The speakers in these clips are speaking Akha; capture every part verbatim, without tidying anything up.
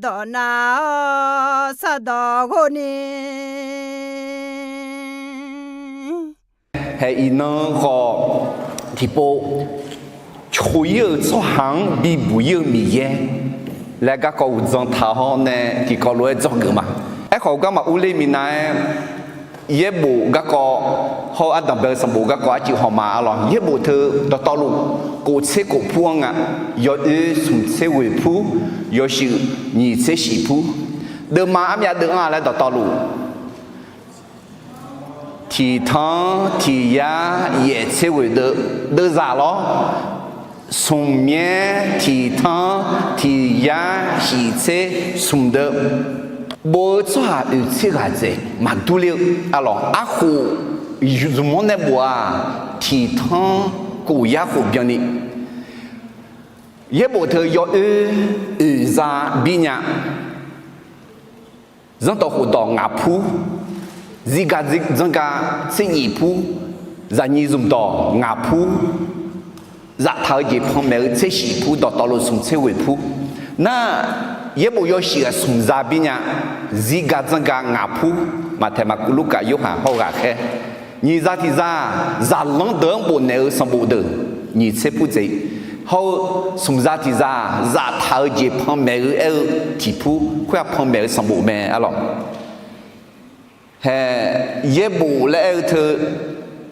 dawq nav-awr sardawq ghov ni. Hae iqnan khawf tiqpov, coq-ir-euq tsawrhaq-anr bibuq-ir-eu Miqyaer laer garkawv uqdzan taq-awr nae tiqkawv lof-aer dzawgeuf ma. Aerkhawf, garma urler minav-aer, yaerbof garkawv hawr-eu ardanq bae-eu sanqbof garkawv arcuiv hawma arlawr. Yaerbof teu dawqtawvluf kof tser kof pur-anr nga. Yawoer smq tser ghoeq pur, yawshuif nyiq tser shif pur. Deuvma armyav deuv-anr-a laer dawqtawvluf, tiq tanr tiq yar yaef tser ghoeq deuv, deuvzaq lawr. Smq myaer tiq tanr tiq yar shif tser smq deuv, bof-eu tsawrhaq oeq tser ghaq dzaeq maqdur ler-eu arlawr. Arkhof zmq-anr nae bof-aq, tiq tanr kof yar khof byanni. Yaerbof teu yawoer oeq za bir nya. Zanrdawq khofdawq ngaq pur, zirga dzanrga tser nyif pur, zaqnyiq zmqdawq ngaq pur, zaftaq-eu jeq panmaeq-eu tser shif pur, dawqtawvluf smq tser ghoeq pur. Nar, yaerbof yawshuif-aq smq za bir nya. Zirga dzanrga ngaq pur, Maqtaeq, Maqkuv, Lurkaf, Yorhaq hawr-eu ghaqkhaer. Nyiq za tiq za, zaqlanr deuq-anr bofnaeq-eu sanqbof deuq nyiq tser pur dzaeq. Hawr-eu smq za tiq za, zaftaq-eu jeq panmaeq-eu aer-eu tiq pur, khoer-aq panmaeq-eu sanqbof mae arlawr. Hae, yaerbof laer aer-eu teu,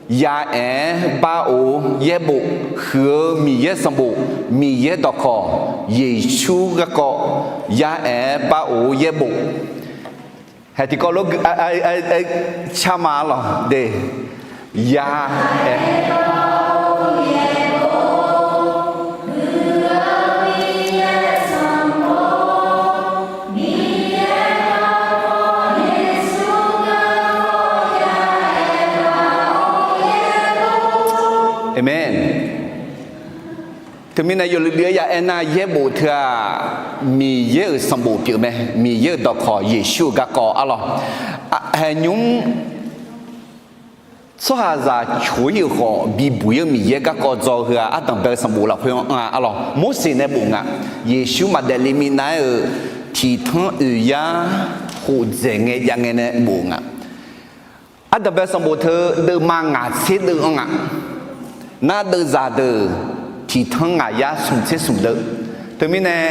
ya aer-aer bar of yaerbof, huiq-eu Miqyaer sanqbof, Miqyaer dawqkawq, Yeqsur garkawv, ya aer-aer bar of yaerbof. Hae tiqkawv lof-aer car ma arlawr de. Ya aer Aqmeq. Teumirnae yawluiv luiv-aer ya aernar, yaerbof teu-aq, Miqyaer-euq sanqbof pyeuf mae. Miqyaer-euq dawqkawq Yeqsur-euq garkawv arlawr. Haeq nymr tsawrhaqzaq coq-ir-euq khawf bibuq-ir-eu Miqyaer garkawv dzaw heu-aq, ardanq bae-eu sanqbof lafkhoer anr-a arlawr. Morseq nae bof nga. Yeqsur maqdaef le minav-aer-euq tiq tanr oeq yar khof dzaeq ngae jav ngae nae bof nga. Ardanq bae-eu sanqbof teu deuvma ngaq tser deuv-anr nga. Nar, deuvzaq deuq tiq tanr ngaq yar smq tser smq deuv. Teumirnae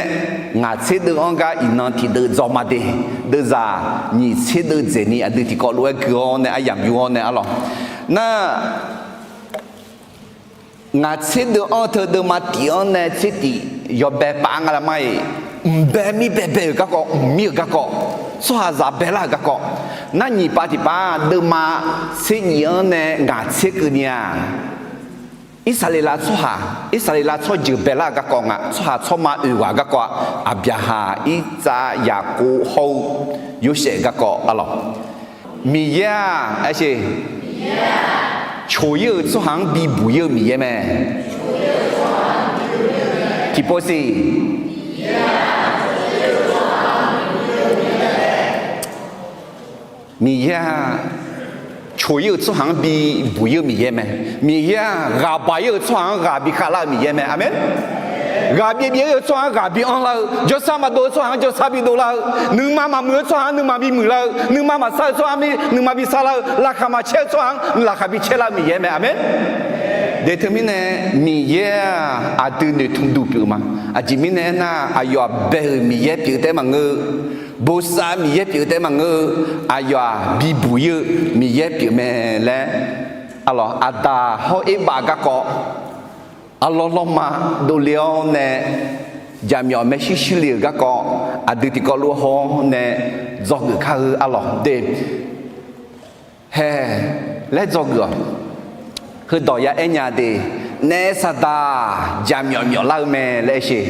ngaq tser deuv-anr gar iqnan tiq deuv dzaw ma de. Deuvzaq nyiq tser deuv dzaeqni aqdui tiqkawv lof-aer gui-awr nae aryamq yur-awr nae arlawr. Nar, ngaq tser deuv-anr teu deuvma tif-anr nae tser tif yawbae paf-aer nga lar mar-iq, mqbae mir baebae-euq garkawv, mqmir-euq garkawv, tsawrhaqzaq baelar-euq garkawv. Nar, nyiq pav tiq pav deuvma tser nyif-anr nae ngaq tser keuvni-aq, Irsaqleqlav tsawrhaq, Irsaqleqlav tsawrjeuq baelar-euq garkawv nga. Tsawrhaq tsawrma oeq ghaq garkawv-aq, Aqbyaqhaq, Irtsav, Yaqkov hawr-eu Yorsaev garkawv arlawr. Miqyaer-aq, aer siq, coq-ir-euq tsawrhaq-anr bibuq-ir-eu Miqyaer mae. Tiqpov siq, Miqyaer-aq, coq-ir-euq tsawrhaq-anr bibuq-ir-eu Miqyaer mae. Miqyaer-aq, ghaq baq-ir-euq tsawrhaq-anr ghaq bi khavlar-eu Miqyaer mae. Aqmeq. Ghaq byaev byaev-ir-euq tsawrhaq-anr ghaq bi anrlar-eu, jawrsar maqdov-eu tsawrhaq-anr jawrsar bi dovlar-eu, nuima maqmuiq-eu tsawrhaq-anr nuima bi muiqlar-eu, nuima maqsar-eu tsawrhaq-anr nuima bi sarlar-eu, laqkhaq maqcaer-eu tsawrhaq-anr laqkhaq bi caerlar-eu Miqyaer mae. Aqmeq. De teumirnae, Miqyaer-aq, aqdui noeqtmq duq pyeuf ma. Aqjeq mirnae aernar, aqyawf-aq bae-euq Miqyaer pyeuf taef-aer maqngeur-eu, bosav Miqyaer pyeuf taef-aer maqngeur-eu, aqyawf-aq bibuq-ir-eu Miqyaer pyeuf mae laer, arlawr, Aqdaq hawr Erbav garkawv arlawr lawrma dovle-awr nae, jaqmyawf maershuir shuir le-euq garkawv aqdui tiqkawv lof-aer haw-awr nae dzawgeuf kar-eu arlawr de. Hae laer dzawgeuf-awq. Heudawq ya aer nya de, naef saqdaq jaqmyawf myawflar-eu mae laer aer siq.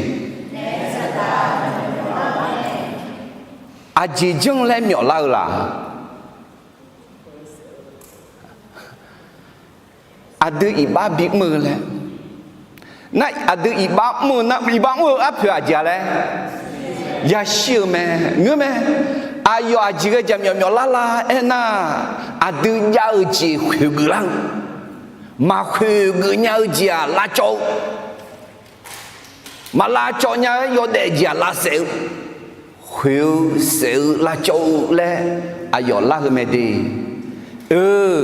Aqjeq janr laer myawflar-eu laq? Aqdui iqbax bimr-eu laer. Nar, aqdui iqbax mr-eu nar, iqbax mr-eu arpoeq aqjeq-a laer yashir-eu mae. Ngeur mae. Aqyawf aqjeq ghae jaqmyawf myawflar lar aernar, aqdui jav-eu jeq khoeqgeuf lar-eu, maqkhoeqgeuf nya-eu jeq-aq lavcawv-eu, maqlavcawv nya-aer yawdaef jeq-aq lavsaef-eu, khoeq-eu saef-eu lavcawv-eu laer aqyawf lar-eu mae de. Oe,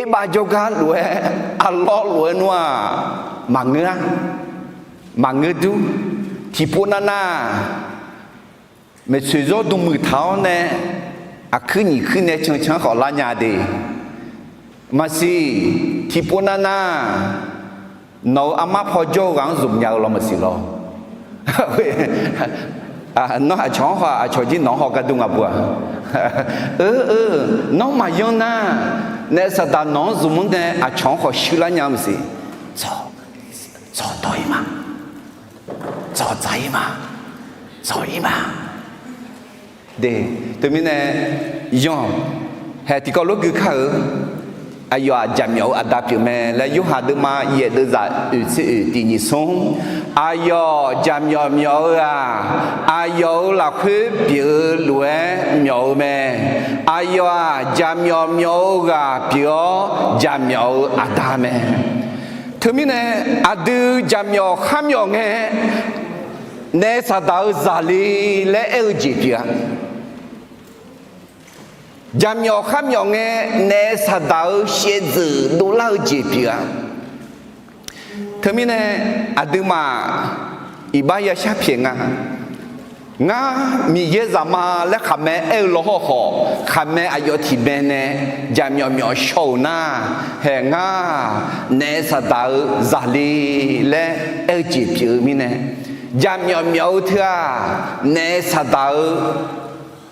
erbav jawrgar lof-aer arlawr lof-aer nmr-aq, maqngeur-a, maqngeur dur. Tiqpov navnav maeqtsoeq zawr dm muiq taq-awr nae aqkuir nyiq kuir nae cancan-anr khawf lar nya de. Maqsiq, tiqpov navnav nawq-euq armar paw jawr-eu ghaq-anr zmq nya-eu lawr maqsiq lawr. Nawr aqcawq-anr haw, aqcawq jir nawq-anr haw gar dur nga bu-aq. Oe, nawr maqyanr nar, naef saqdaq nawq-anr zmq-anr nae aqcawq-anr khawf shuir lar nya maqsiq. Tsawq dawq-ir ma, tsawq dzaq-ir ma, tsawq-ir ma. De, teumirnae, yanq, hae tiqkawv lof gui kar-eu, aqyawf-aq jaqmyawf-eu aqda pyeuf mae laer Yorhaq deuvma yaef deuvzaq oeq tser oeq tiq nyiq smr. Aqyawf jaqmyawf myawf-eu-aq, aqyawf-euq lafkhoer pyeuf-eu lof-aer myawf-eu mae. Aqyawf-aq jaqmyawf myawf-eu ghaq pyeuf-awr jaqmyawf-eu aqda mae. Teumirnae, aqdui jaqmyawf kharmyawf ngae, naef saqdaq-eu zaqle laer aer-eu jeq pyeuf-a. Jaqmyawf kharmyawf ngae, naef saqdaq-eu shaevdzeuf dovlar-eu jeq pyeuf-a. Teumirnae, aqduimaf iqbax yashar pyaeq nga. Ngar Miqyaer zaqma laer khaqmae aer-eu lawhawr khawf, khaqmae aqyawf tiqmae nae jaqmyawf myawf shaw-euq nar, hae ngar naef saqdaq-eu zaqle laer aer-eu jeq pyeuf-eu mirnae, jaqmyawf myawf-eu teu-aq, naef saqdaq-eu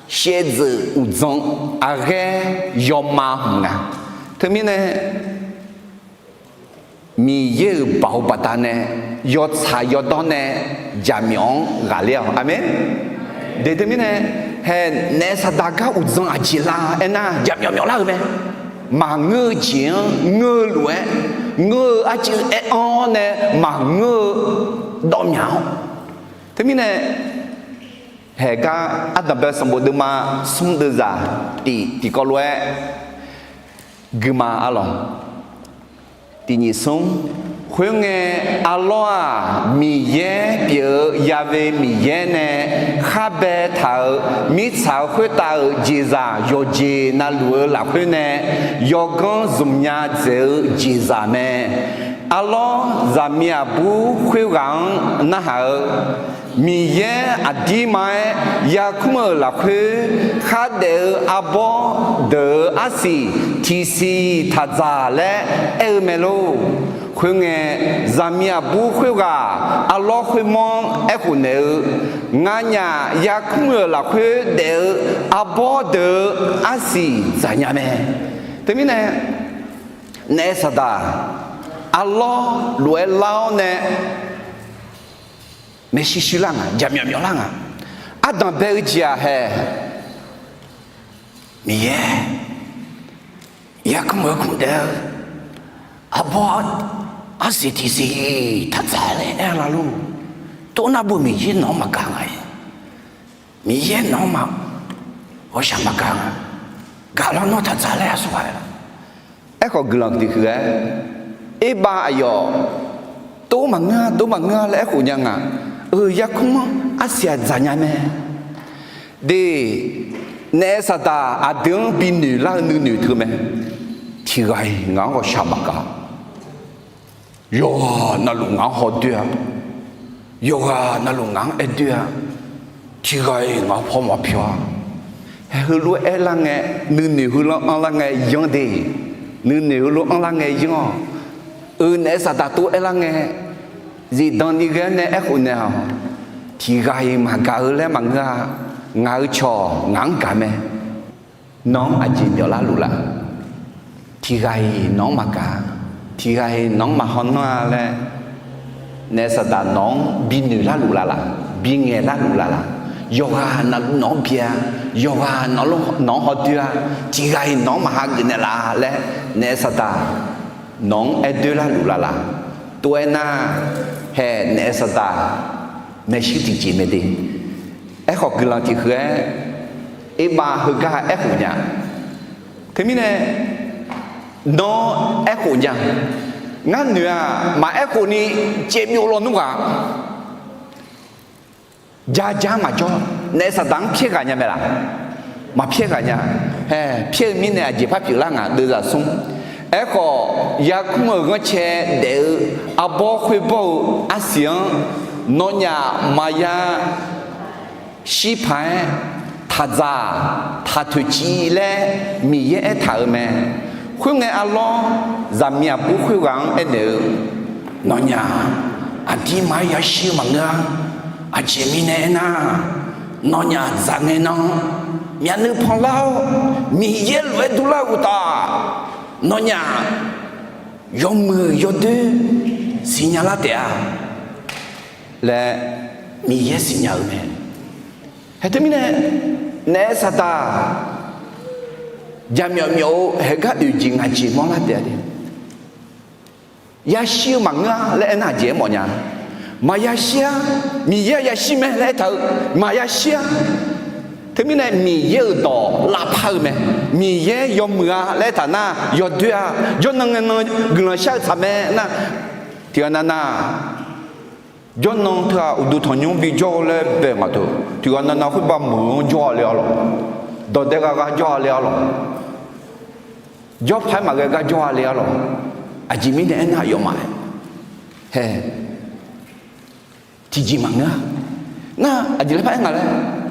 shaevdzeuf uqdzan aqghaer yawma hmq nga. Teumirnae, Miqyaer-euq baoq baqdanae yawtsaq yawdawr nae jaqmyawf-anr ghaqler-awq. Aqmeq. De teumirnae, hae naef saqdaq gar uqdzan aqjeq la aernar, jaqmyawf myawflar-eu mae. Maqngeur-eu jeq-anr ngeur-eu lof-aer, ngeur-eu arcuiv aer-anr nae maqngeur-eu dawr myaq-awr. Teumirnae, haeq gar ardanqbae sanqbof deuvma smr deuvzaq tiq tiqkawv lof-aer guima arlawq. Tiq nyiq smr. Khoerngae, arlawr-aq, Miqyaer pyeuf-eu Ya've Miqyaer nae khar baetaq-euq mirtsaq-euq khoertav-euq jeqzaq yawqjeq navluf-eu lafkhoer nae yawganr zmqnya dzaeq-eu jeqzaq mae. Arlawr zaqmiq aqbur khoerghaq-anr narhaq-eu, Miqyaer aqdirma-aer yarkmr-euq lafkhoer khardaef-eu arbawr deuq-euq arsiq tiqsiq taq dzaq laer aer-eu mae lor. Khoerngae, zaqmiq aqbur khoerghaq arlawr khoermawr-anr aerkhof naeq-eu, Nganyaf yarkmr-euq lafkhoer daef-eu arbawr deuq-euq arsiq dzaqnya mae. Teumirnae, naef saqdaq arlawr lof-aer lar-awr nae maershuir shuir lar nga, jaqmyawf myawf lar nga. Ardanqbae-eu jeq-aq hae, Miqyaer yarkmr-eu kmr daef-eu arbawr arsiq tiqsiq taq dzaq laer aer-eu la lor. Tov nar bu Miqyaer nawq-anr maqgaq nga-iq. Miqyaer nawq-anr ma ghawqshaq maqgaq nga. Gaq lawr nawr taq dzaq laer aqsur ghaq-aer la. Aerkhawf guiqlanq tiqhuiq-aer, erbav aqyawf tov maqngeur-a, tov maqngeur-a laer aerkhof nya nga. Eu, yarkmr-anr arsiq-aq dzaqnya mae. De, naef saqdaq aqdui-anr binoeq lar-eu nuinoeq teu mae. Tiqghaq-iq ngaq-anr ghawqshaq maqgaq. Yawqghaq navluf ngaq-anr hawdoer-a. Yawqghaq navluf ngaq-anr aerdoer-a. Tiqghaq-iq ngaq-anr paw maqpyawq-a. Hae heulof-aer aerlar ngae, nuinoeq heulof-anr anrlar ngae yanr de. Nuinoeq heulof-anr anrlar ngae yanr-awq. Eu, naef saqdaq tov aerlar ngae, zifdan ni ghae-anr nae aerkhof naeq-awq. Tiqghaq-iq maqgaq-eu laer maqngeur-a. Ngaq-euq cawq ngaq-anr gaq mae. Nawq-anr aqjeq myawflar luf la? Tiqghaq-iq nawq-anr maqgaq-a. Tiqghaq-iq nawq-anr maqhaw nanr-a laer, naef saqdaq nawq-anr binoeq larluf la laq? Bingaeq larluf la laq? Yawqghaq nawq-anr bi-a. Yawqghaq nawq-anr hawdoer-a. Tiqghaq-iq nawq-anr maqha geuf naeq laf laer, naef saqdaq nawq-anr aerdoer larluf la laq? Tov-aer nar, hae naef saqdaq maershuir tiqjeq mae de. Aerkhawf guiqlanq tiqhuiq-aer, erbav heugar aerkhof nya. Teumirnae, nawr aerkhof nya. Ngar noeq-aq, maqaerkhof ni caevbyov lawnmr ghaq, ja ja maqjawr. Naef saqdaq-anr pyaer ghaq nya mae laq? Maqpyaer ghaq nya. Hae, pyaer-eu mirnae aqjeq par pyeuflar nga, deuvzaq smr. Aerkhawf, yarkmr-euq ghanrcae daef-eu arbawr khoerbawr-eu arsiq-anr nawnyaf maqya shir paq-aer, taqdzaq taqtoeq civ laer Miqyaer aertaq-euq mae. Khoerngae arlawr, zaqmiq aqbur khoerghaq-anr aernaeq-eu, Nawnyaf aqdirma-aer yashir-eu maqngeur-a. Aqjeq mirnae aernar, nawnyaf dzaq ngae nan, myavnuiv panlar-awr, Miqyaer lof-aer durlar-eu uqtaf, nawnyaf yawmuiq yawdoer siqnya lar taef-a laer Miqyaer siqnya-euq mae. Hae teumirnae, naef saqdaq jaqmyawf myawf-eu haegar oeq jeq ngaq jeq mawrlar taef-a de. Yashir-eu maqngeur-a laer aernar, aqjeq aermawf nya. Maqya shir-a. Miqyaer-a yashir mae laer aertaq-eu, maqya shir-a. Teumirnae Miqyaer-euq dawq lavpar-eu mae. Miqyaer yawmuiq-a laer aertaq nar, yawdoer-a. Jawrnan ngae nan guiqlanq shar-eu tsaq mae nar, tiq ghaq nav nav jawrnan teughaq uqduq tanqnymr bijawr-eu laer bae ngaq teu, tiq ghaq nav nav khoerbav meuq-anr jawr-a le arlawq. Dawqdae gha gha jawr-a le arlawq. Jawr paq-aer maqghae gar jawr-a le arlawq. Aqjeq mirnae aernar, aqyawfmaf-aer hae tiqjeq maqngeur-a. Nar aqjeq laer par aer nga laer,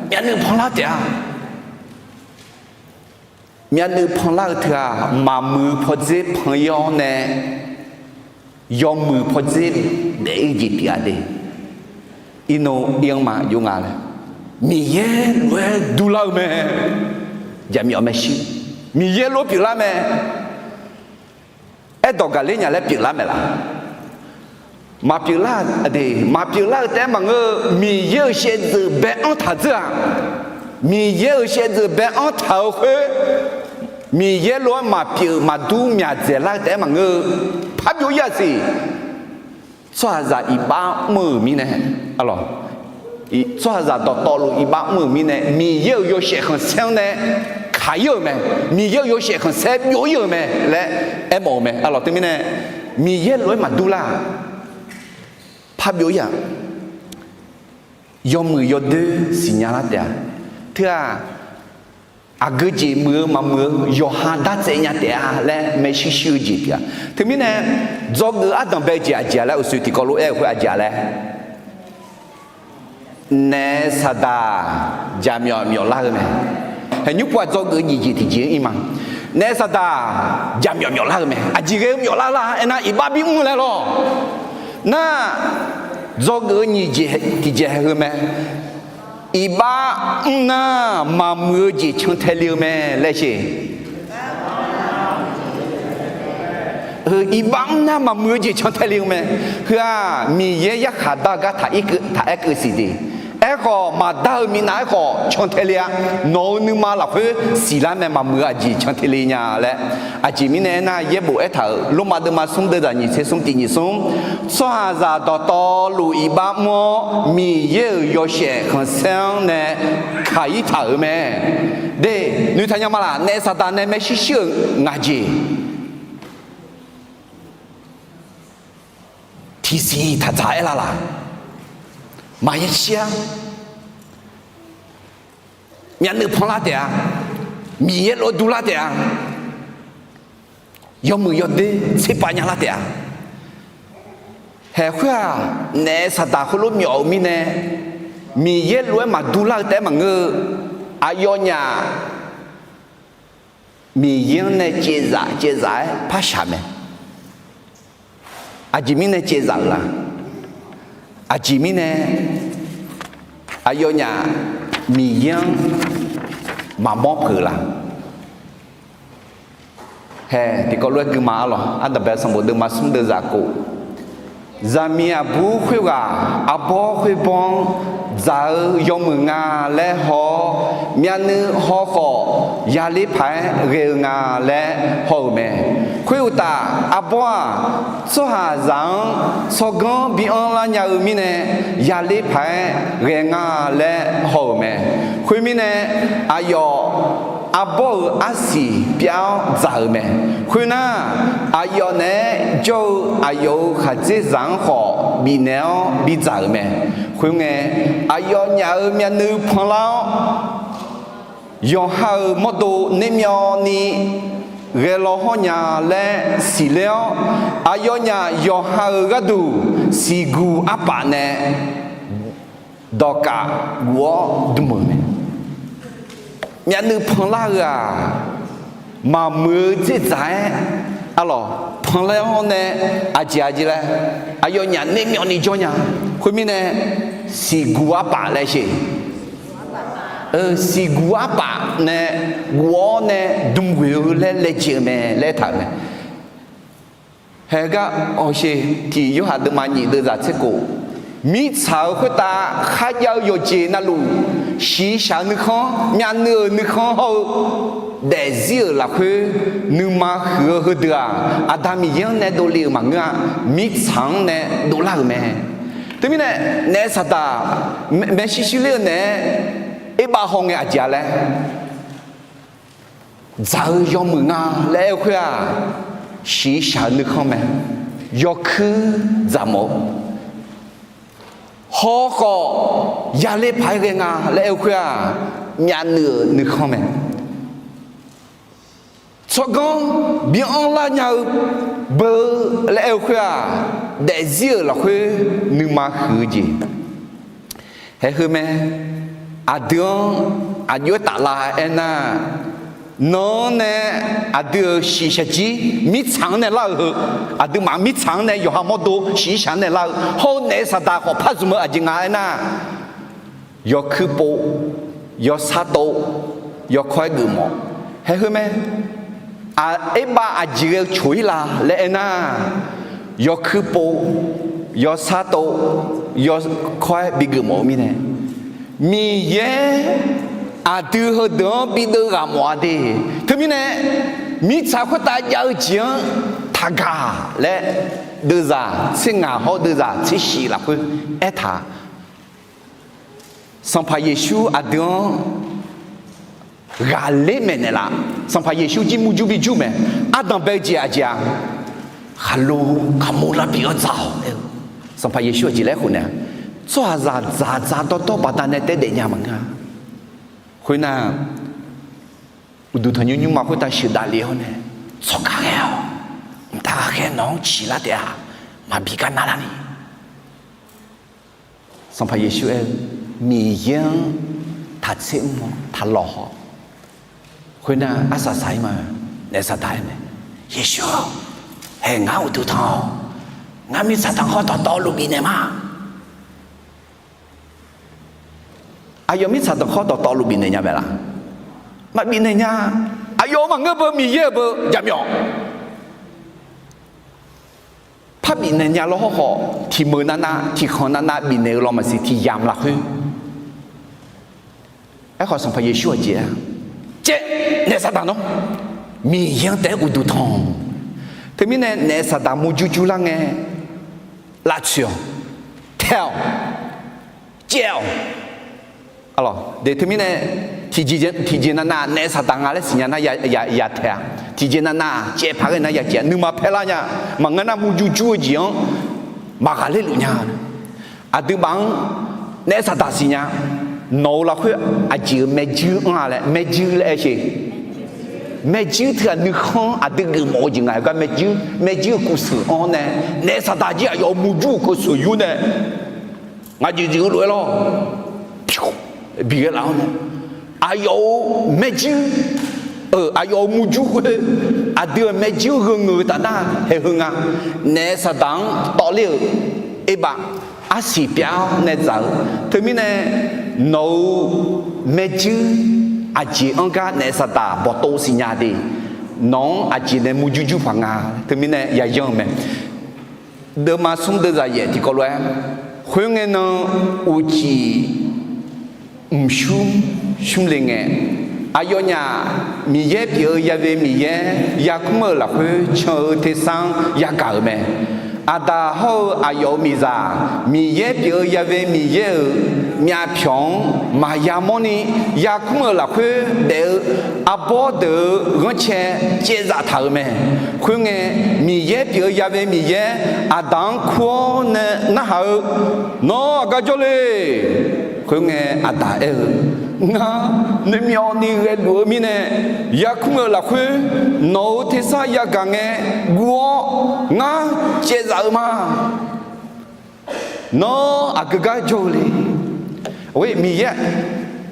myavnuiv panlar taef-a. Myavnuiv panlar-eu teughaq maqmuiq-eu pawdzer pan-ir-awr nae, yawmuiq pawdzer daef-ir jeq pyeuf-a de. Irnov ir-anr ma jov nga laer, Miqyaer lof-aer durlar-eu mae. Jaqmyawf maershuir, Miqyaer lof-aer pyeuflar mae. Aerdawq gaqler nya laer pyeuflar mae laf? Maqpyeuflar de. Maqpyeuflar-eu taef-aer maqngeur-eu, Miqyaer-euq shaevdzeuf bae-anr taq dzeur-aq, Miqyaer-euq shaevdzeuf bae-anr taq-eu khoer, Miqyaer lof-aer maqpyeuf maqdur myaq dzaeqlar-eu taef-aer maqngeur-eu, parbyov-ir-aq siq. Tsawrhaqzaq iqbax mr-euq mirnae, arlawq, tsawrhaqzaq dawqtawvluf iqbax mr-euq mirnae, Miqyaer-euq yawshaef khanqsaer-anr nae kaq-ir-euq mae. Miqyaer-euq yawshaef khanqsaer byov-ir-euq mae laer aermawf-eu mae. Arlawq, teumirnae Miqyaer lof-aer maqdur lar-aq, parbyov-ir-aq, yawmuiq yawdoer siqnya lar taef-a. Teu-aq, aqgeu jeq muiq-eu maqmuiq-eu yawqha dartsaev nya taef-a laer maershuir shuir-eu jeq pyeuf-a. Teumirnae dzawgeuf ardanq bae-eu jeq aqjeq-a laer uqshoe tiqkawv lof-aer-euq khoer aqjeq-a laer, naef saqdaq jaqmyawf myawflar-eu mae. Hae, nymr pov-aq dzawgeuf-eu nyiq jeq tiqjeq-anr ir ma. Naef saqdaq jaqmyawf myawflar-eu mae. Aqjeq ghae-eu myawflar lar aernar, iqbax bimr laer lawr. Nar, dzawgeuf-eu nyiq jeq tiqjeq haeq heu mae. Iqbax mr nar maqmuiq-eu jeq cantae le-eu mae laer sher. Heu, iqbax mr nar maqmuiq-eu jeq cantae le-eu mae. Heu-aq, Miqyaer yarkhaq dar-eu gar taq-aer keuv siq de. Aerkhawf, maqdar-eu minav aerkhawf cantae le-a. Nawq-euq nuima lafkhoer siqlar mae, maqmuiq-eu aqjeq cantae le nya laer. Aqjeq mirnae aernar, yaerbof aertaq-euq Lormav deuvma smr deuvzaq nyiq tser smr tiq nyiq smr, tsawrhaqzaq dawqtawvluf iqbax mr-awr, Miqyaer-euq yawshaef khanqsaer-anr nae kaq-ir taq-euq mae. De, noeqtaq nya ma laf? Naef saqdaq nae maershuir shuir-euq ngaq jeq tiqsiq taq dzaq-aer lar laf? Maqya shir-a. Myavnuiv panlar taef-a. Miqyaer lof-aer durlar taef-a. Yawmuiq yawdoer tserpav nyalar taef-a. Haeq khoer-aq, naef saqdaq khoerlof myawf-eu mirnae, Miqyaer lof-aer maqdurlar-eu taef-aer maqngeur-eu, aqyawfnyaf Miqyaer-anr nae caevzaf caevzaf-aer par shaq mae. Aqjeq mirnae caevzaf-euq la? Aqjeq mirnae aqyawfnyaf Miqyaer-anr maqmawr peuq-eu la? Hae, tiqkawv lof-aer guima arlawq, ardanqbae sanqbof deuvma smr deuvzaq kof, zaqmiq aqbur khoerghaq arbawr khoerbawr-anr dzaq-eu yawmuiq nga laer haw-awr, myavnuiv haw khawf yaler paq-aer ghae-eu nga laer haw-euq mae. Khoeruqtaf, arbawr-aq, tsawrhaqzaq-anr tsawrganr bianr lar nya-eu mirnae, yaler paq-aer ghae nga laer haw-euq mae. Khoermirnae, aqyawf arbawr-euq arsiq pyav-awr dzaq-euq mae. Khoernar, aqyawf naeq-aer jawr-eu aqyawf-euq khaqdzerzaq-anr khawf bifnaeq-awr bidzaq-euq mae. Khoerngae, aqyawfnyaf-euq myavnuiv panlar-awr, yawqha-euq mawrdo nermyawvni ghae law hawr nya laer siqler-awr, aqyawfnyaf yawqha-euq gharduq siqguq arpaf nae dawqkaf guf-awr dm-euq mae. Myavnuiv panlar-eu-aq, maqmuiq-eu dzerdzaq-aer, arlawq, panlar-awr nae aqjeq aqjeq laer, aqyawfnyaf nermyawvni jawr nya. Khoermirnae, siqguq arpaf laer sher. Siqguq arpaf nae guf-awr nae dm ghoeq-eu laer laejae-eu mae laer aertaq-euq mae. Haegar hawsher tiq Yorhaq deuvma nyiq deuvzaq tser khof, mirtsaq-euq khoertav kharjav-eu yawqjeq navluf, shiqshaq-euq nuikhanr, myavnuiv-euq nuikhanr hawr-eu daefzir-euq lafkhoer nuima huiq-eu heudeuq-aq, Aqda Miqyaer-anr nae dovle-euq maqngeur-a. Mirtsaq-anr nae dovlar-euq mae. Teumirnae, naef saqdaq maershuir shuir ler-eu naeq-aer, erbav hawngae aqjeq-a laer, dzaq-eu yawmuiq nga laer aer-eu khoer-aq, shiqshaq-eu nuikhanr mae. Yawkuir dzaqmawf-eu hawkhawf, yaler paq-aer ghae nga laer aer-eu khoer-aq, myavnuiv-euq nuikhanr mae. Tsawrganr bi anrlar nya-eu beu laer aer-eu khoer-aq, daefzir-euq lafkhoer nuima huiq-eu jeq. Haeq heu mae. Aqdui-anr aqjox-aer taflar aernar, nan-anr nae aqdui-euq shiqshaq jir mirtsaq-anr nae lar-euq heu, aqduimaf mirtsaq-anr nae yawqha mawrdo shiqshaq-anr nae lar-eu hawr-eu naef saqdaq khawf par zmq-eu aqjeq nga aernar, yawkuir pov, yawsar tov, yawkawr-aer geufmawf. Haeq heu mae. Erbav aqjeq ghae-eu coq-ir la laer aernar, yawkuir pov, yawsar tov, yawkawr-aer bigeufmawf-eu mirnae, Miqyaer aqdui heudeuq-anr bideuv ghaq mawf-a de. Teumirnae, mirtsaq khoertav jav-eu jeq-anr taqgaq laer, deuvzaq tser ngaq hawr deuvzaq tser shif lafkhoer aertaq Sanqpaq Yeqsur aqdui-anr ghaqler maeqnaeq laf. Sanqpaq Yeqsur jir murjur bijur mae. Ardanq bae-eu jeq aqjeq-a, khaqlo khaqmo lavbi-anr dzaq-awq aer-eu. Sanqpaq Yeqsur aqjeq laer khof naeq-a, tsawrhaqzaq dzaqdzaq dawrdawr baqdanae taer daefnya maqngeur-a. Khoernar, uqduq tanqnymr nymrma khoertav sheuqdav le-awr nae, tsawrgaq ghae-awq. Mqtav ghaqkhaer nawq-anr ciqlar taef-a. Maqbi gar narlar ni. Sanqpaq Yeqsur aer-eu, Miqyaer-anr taqtser mr-awr taqlawq haw. Khoernar arsaq saq-ir ma. Naef saqdaq aer mae, Yeqsur-or, haeq ngar uqduq tanq-awq. Ngar mirtsaq tanqkhawr dawqtawvluf bifnaeq ma. Aqyawf mirtsaq tanqkhawr dawqtawvluf bifnaeq nya mae laf? Maqbif naeq nya. Aqyawf-euq maqngeur beu, Miqyaer-euq beu jaqmyawf. Par bifnaeq nya lawr hawrkhawf, tiq meuq navnav tiq khanq navnav bifnaeq-eu lawr maqsiq, tiq yamq lafkhoer. Aerkhawf, Sanqpaq Yeqsur aqjeq-a, caev, naef saqdaq nawr, Miqyaer-anr taef-aer uqduq tanq. Teumirnae naef saqdaq murjur jur lar ngae, lavtsoeq-awq, tae-awq, caev-awq. Teumirnae tiqjeq navnav naef saqdaq nga laer siqnya nar ya tae-a. Tiqjeq navnav caev paq ghae nar ya caev-a. Nuima paer lar nya. Maqngeur nar murjur jur-eu jeq-anr maqghaqler luf nya. Aqduimaf-anr naef saqdaq siqnya. Nawq-euq lafkhoer aqjeq-euq maerjuir anr-a laer, maerjuir laer aer sher. Maerjuir teughaq nuikhanr aqdui geufmawf-eu jeq nga-aer gar maerjuir, maerjuir-eu kuvseuq anr-awr nae, naef saqdaq jir aqyawf-euq murjur-euq keuv seuq yur nae, ngaq jeq jeq-eu lof-aer lawr, bi ghae laf-awr nae, aqyawf-euq maerjuir, aqyawf-euq murjur khoer, aqdui-euq maerjuir gheu ngeuq-eu taf nar haeq heu nga. Naef saqdaq-anr tawvler-euq erbav arsiq pyav-awr nae dzaq-eu. Teumirnae nawq-euq maerjuir aqjeq anr gar naef saqdaq bawqtov siqnya de. Nawq-anr aqjeq nae murjur jur paq nga. Teumirnae yayan-eu mae. Deuvma smr deuvzaq yaef tiqkawv lof-aer, khoerngae nan uqcif mqsmr smr le ngae, aqyawfnyaf Miqyaer pyeuf-eu yave Miqyaer yarkmr-euq lafkhoer can-eu tersar-anr yagaq-euq mae. Aqdaq hawr-eu aqyawf-euq miqzaq, Miqyaer pyeuf-eu yave Miqyaer-euq myavpyawq-anr maqya mawrni yarkmr-euq lafkhoer daef-eu arbawr deuq-euq ghanrcae caevzaf taq-euq mae. Khoerngae, Miqyaer pyeuf-eu yave Miqyaer aqdaq-anr kur-awr nae narhaq-eu, Nawr aqgar jawr le? Khoerngae, aqdaq aer-eu, Ngar nuimyawvni ghaeluf-eu mirnae yarkmr-euq lafkhoer nawq-euq tersar yagaq ngae guv-awr ngar caevzaf-eu ma. Nawr aqgeu gar jawr-eu le? Or, Miqyaer,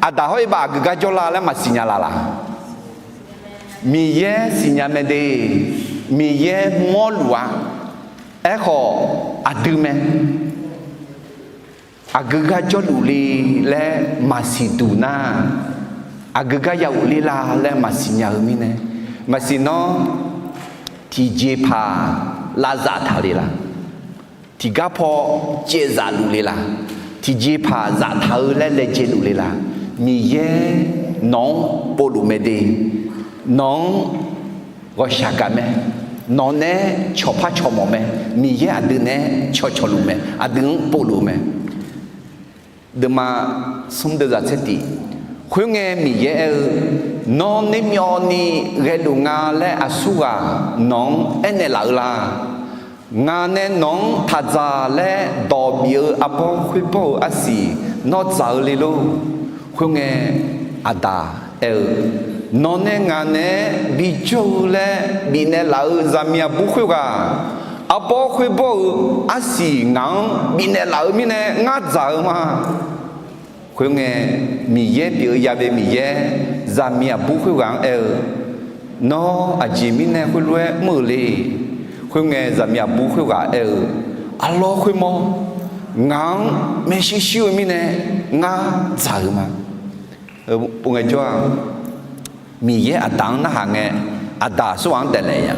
aqdaq hawr Erbav aqgeu gar jawrlar laer maqsiq nya la laq? Miqyaer siqnya mae de. Miqyaer mawrluf-a. Aerkhawf, aqdui mae. Aqgeu gar jawrluf le laer maqsiq duq nar, aqgeu gar ya ghofler la laer maqsiq nya-eu mirnae, maqsiq nawr tiqjeqpaq lavzaf taq le laq? Tiqgar paw caevzaf luf le laq? Tiqjeqpaq zaftaq-eu laer laejae luf le laq? Miqyaer nawq-anr povluf mae de. Nawq-anr ghawqshaq gaq mae. Nawq naeq-aer cawqpar cawqmawf mae. Miqyaer aqdui naeq-aer cawqcawq luf mae. Aqdui-anr povluf mae. Deuvma smr deuvzaq tser tiq. Khoerngae Miqyaer aer-eu, Nawr nuimyawvni ghaeluf nga laer aqsurghaq nawq-anr aernaeq laf-eu la? Ngaq nae nawq-anr taq dzaq laer dawq bif-eu arbawr khoerbawr-euq arsiq nawr dzaq-eu le lor? Khoerngae, aqdaq aer-eu, Nawq nae ngaq naeq-aer bijawr-eu laer bifnaeq laf-eu zaqmiq aqbur khoerghaq, arbawr khoerbawr-euq arsiq ngaq-anr bifnaeq laf-eu mirnae ngar dzaq-eu ma. Khoerngae, Miqyaer pyeuf-eu yave Miqyaer zaqmiq aqbur khoerghaq-anr aer-eu, Nawr aqjeq mirnae khoerlof-aer mr-euq le? Khoerngae, zaqmiq aqbur khoerghaq aer-eu, Arlawr khoermawr, ngaq-anr maershuir shuir-eu mirnae ngar dzaq-euq ma. Ngaejawr-aq, Miqyaer aqdaq-anr narhaq ngae, aqdaq aqsurghaq-anr daeqlaef nya.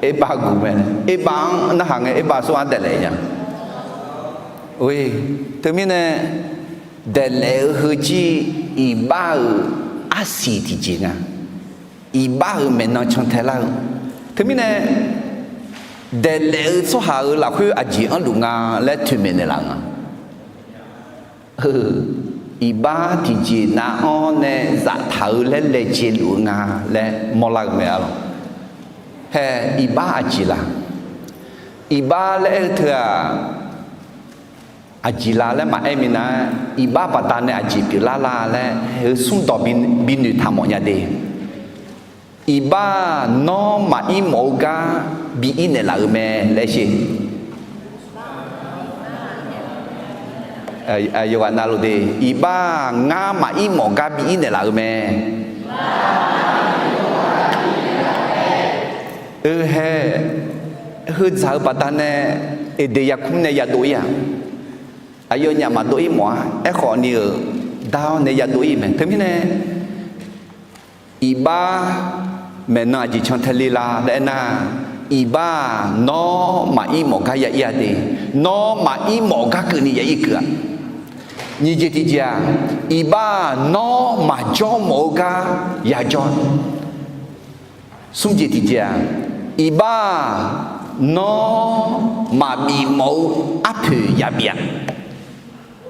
Erbav guq mae. Erbav-anr narhaq ngae, Erbav aqsurghaq-anr daeqlaef nya. Oe, teumirnae daeqlaef-eu heujir iqbax-euq arsiq tiqjeq nga. Iqbax-euq maeqnan cantae lar-eu. Teumirnae daeqlaef-eu tsawrhaq-euq lafkhoer aqjeq anrluf nga laer toeqmaeq naeqlaf-eu nga. Iqbax tiqjeq nav-anr nae zaftaq-eu laer laejae luf-eu nga laer mawrlar-eu mae arlawq. Hae, iqbax aqjeq la? Iqbax laer aer-eu teu-aq, aqjeq la laer maqaer minav-aer, iqbax baqdanae aqjeq pyeuflar la laer heu smrdawq bi, binoeq taq mawf nya de. Iqbax nawr maqir mawf-eu gar bi ir naeqlaf-eu mae laer sher. Yawqghaq navluf de, iqbax ngar maqir mawf gar bi ir naeqlaf-eu mae. Oe hae, heu dzaq-eu baqdanae Eqdeq yarkmr nae yadov ir-aq, aqyawfnyaf maqdov ir mawf-a. Aerkhawf ni-euq dar-awr nae yadov ir mae. Teumirnae iqbax maeqnan aqjeq cantae le la laer aernar, iqbax nawr maqir mawf gar ya ir-a de. Nawr maqir mawf gar keuvni ya ir keuv-a. Nyiq jeq tiqjeq-aq, iqbax nawr maqjawr mawf-eu gar yajawr-a. Smr jeq tiqjeq-aq, iqbax nawr maqbif mawf-eu arpoeq yabif-a.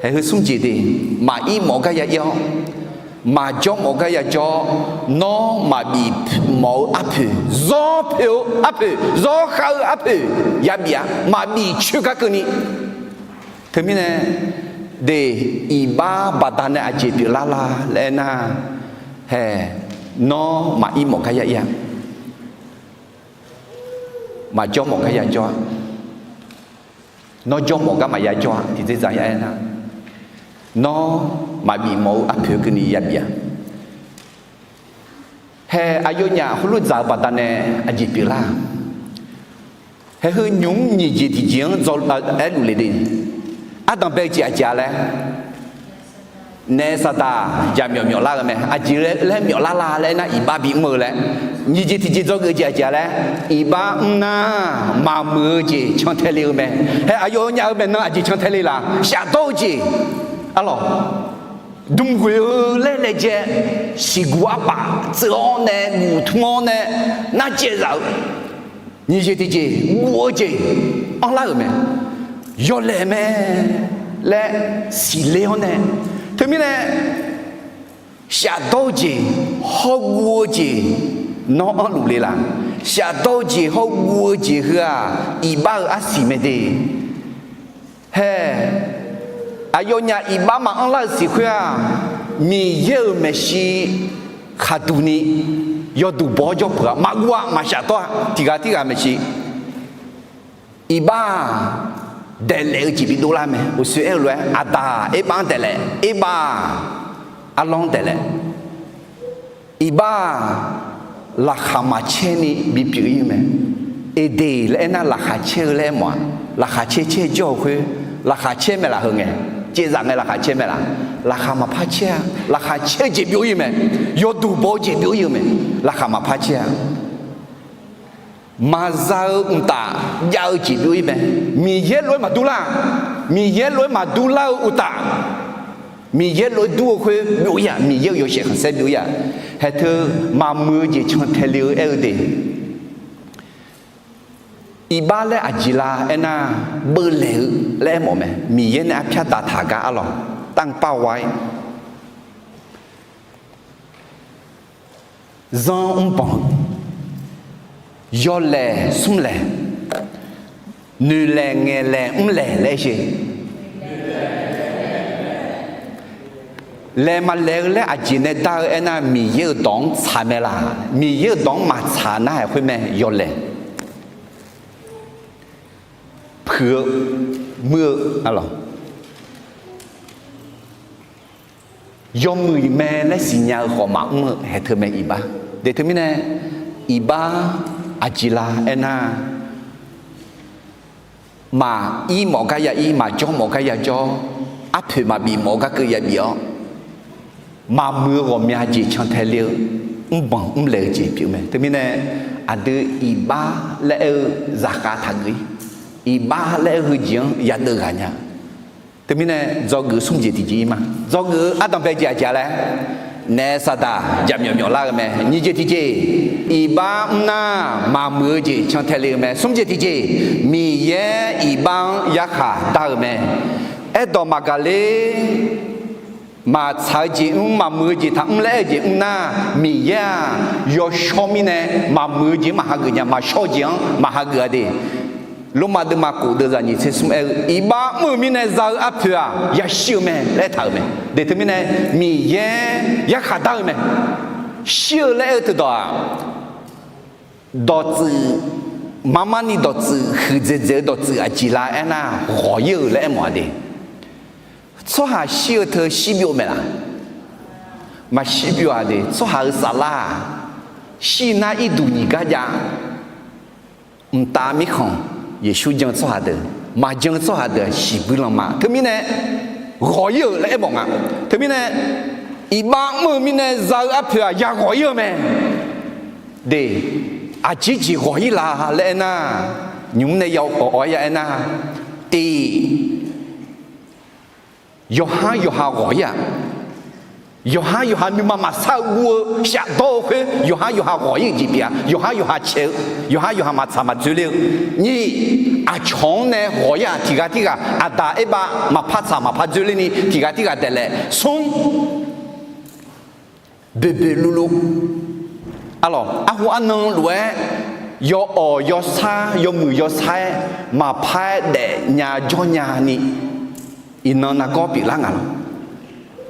Hae, heu smr jeq de, maqir mawf gar ya ir-awr, maqjawr mawf gar yajawr, nawr maqbif mawf-eu arpoeq, zawr poeq-eu arpoeq, zawr khav-eu arpoeq yabif-a. Maqbif coer gar keuvni. Teumirnae de, iqbax baqdanae aqjeq pyeuflar la laer aernar, hae, nawr maqir mawf gar ya ir-a. Maqjawr mawf gar yajawr-a. Nawr jawr mawf gar maqya jawr-a. Tiqdzer dzaq ya aernar, nawr maqbif mawf-eu arpoeq keuvni yabif-a. Hae, aqyawfnyaf heulof dzaq-eu baqdanae aqjeq pyeuflar-a. Hae, heu nymq-mr nyiq jeq tiqjeq-anr dzaw aerluf le de. Ardanq bae-eu jeq aqjeq-a laer, naef saqdaq jaqmyawf myawflar-eu mae. Aqjeq laer myawflar la laer aernar, iqbax bimr-eu laer. Nyiq jeq tiqjeq dzawgeuf jeq aqjeq-a laer, iqbax mr nar maqmuiq-eu jeq cantae le-eu mae. Hae, aqyawfnyaf-euq maeqnan aqjeq cantae le laf? Shafdawr-eu jeq arlawq. Dmqghoeq-eu laer laejae, siqguq arpaf tseuv-awr nae guq tmr-awr nae narcaev zaf-eu Nyiq jeq tiqjeq guv-eu jeq anrlar-euq mae. Yawlaeq mae laer siqler-awr nae, teumirnae shafdawr-eu jeq hawr guv-eu jeq nawr anrluf le la? Shafdawr-eu jeq hawr guv-eu jeq heu-aq, iqbax-euq arsiq mae de. Hae, aqyawfnyaf iqbax maqanr lar-eu siq khoer-aq, Miqyaer-euq maeqshi khaqduq ni yawduq baw-awr jawr peuq-a. Maqguv-a, maqshaf tawr-a, tiq ghaq tirghaq maeqshi. Iqbax-aq, daeqlaef-eu jeq bidov lar mae. Uqshoe aer-eu lof-aer, aqdaq erbax-anr daeqlaef, erbax-aq, arlawr-anr daeqlaef. Iqbax-aq, laqkhaq maqcaer ni bipyeuf ir-eu mae. Eqdeq laer aernar, laqkhaq caer-eu laer aermawf-aq, laqkhaq caer caer jawr-eu khoer, laqkhaq caer mae laf heu ngae, caevzaf ngae laqkhaq caer mae laf? Laqkhaq maqpar caer-a. Laqkhaq caer-eu jeq byov ir-eu mae. Yawduq baw-eu jeq byov ir-eu mae. Laqkhaq maqpar caer-a. Maqza-eu mqtaf jav-eu jeq byov ir mae. Miqyaer lof-aer maqdur lar-aq, Miqyaer lof-aer maqdur lar-eu uqtaf, Miqyaer lof-aer dur-eu khoer byov ir-aq, Miqyaer-euq yawshaef khanqsaer byov ir-aq, haeq teu maqmuiq-eu jeq cantae le-eu aer-eu de. Iqbax laer aqjeq la aernar, beuvlaeq-eu laer aermawf mae. Miqyaer nae arpyar daqtaq gar arlawq, tanqpav wa-ir zanr mrbanq-eu, yawlaeq smrlaeq, noeqlaeq ngaeqlaeq mrlaeq laer aer sher. Laeq maqlaeq-eu laer aqjeq nae dar-eu aernar, Miqyaer-euq dawq-anr tsaq mae laf? Miqyaer-euq dawq-anr maqtsaq nar-aer khoer mae, yawlaeq. Puiq-eu, muir-eu, arlawq, yawmuiq mae laer siqnya-eu khawf maqmr-eu haeq teu mae iqbax. De teumirnae, iqbax aqjeq la aernar, maqir mawf gar ya ir, maqjawr mawf gar ya jawr, arpoeq maqbif mawf gar keuv ya bif-awr, maqmuiq-eu ghawqmya jeq cantae le-eu, mrbanq mrlaeq-eu jeq pyeuf mae. Teumirnae, aqdui iqbax laer aer-eu zaqkhav taqgeuf-ir. Iqbax laer aer-eu heujeq-anr yadeuv ghaq nya. Teumirnae, dzawgeuf smr jeq tiqjeq ir ma. Dzawgeuf-eu ardanqbae jeq aqjeq laer, naef saqdaq jaqmyawf myawf lar-eu mae. Nyiq jeq tiqjeq, iqbax mrnar maqmuiq-eu jeq cantae le-eu mae. Smr jeq tiqjeq, Miqyaer iqbax-anr yarkhaq dar-eu mae. Aerdawq maqgaq ler, maqtsaq-eu jeq mr, maqmuiq-eu jeq taqmr laer aer-eu jeq mr nar, Miqyaer-aq, yawshawr mirnae maqmuiq-eu jeq-anr maqhageuf nya, maqshawr-eu jeq-anr maqhageuf-a de. Lormav deuvma kof deuvzaq nyiq tser smr aer-eu, iqbax mr-eu mirnae za-eu arpoeq-aq, yashir-eu mae laer aertaq-euq mae. De teumirnae, Miqyaer yarkhaq dar-eu mae. Shir-eu laer aer-eu teudawq-aq, dawqtsuif, marmarni dawqtsuif, huiqdzaeq dzaeq-eu dawqtsuif aqjeq la aernar, ghawq-ir-euq laer aermawf-a de. Tsawrhaq shir-eu teu shir byov mae laf? Maqshir byov-a de. Tsawrhaq-euq saflar-aq, shir nar irduq nyiq gar jav. Mqtav mirkhanq, Yeqsur jan-eu tsawrhaq deuq, maqjan-eu tsawrhaq deuq-aq shiqbuir lanma. Teumirnae, ghawq-ir-euq laer aermawf nga. Teumirnae, iqbax mr-eu mirnae za-eu arpoeq-aq, ya ghawq-ir-eu mae. De, aqjeq jeq ghawq-ir la laer aernar, nymq mr nae ya awq-awq-aer ya aernar, tiq, yawqhar yawqha ghawq-ir-aq, yawqhar yawqha nuima maqsar-eu guv-eu shafdawr-eu khoer, yawqhar yawqha ghawq-ir-euq jeq pyeuf-a. Yawqhar yawqha caeq-eu, yawqhar yawqha maqtsaq maqdzoerler-eu. Nyiq, aqcawq-anr nae ghawq-ir-aq, tiq ghaq tirghaq aqdaq aerbav maqpar tsaq maqpar dzoerler ni tiq ghaq tirghaq daeqlaef. Smr, boeqboeq luvluv, arlawq, arhu arnan lof-aer yawawq yawsar yawmuiq yawsar-aer maqpar-aer daefnya jawrnya ni, iqnan nargawr pyeuflar nga lawq.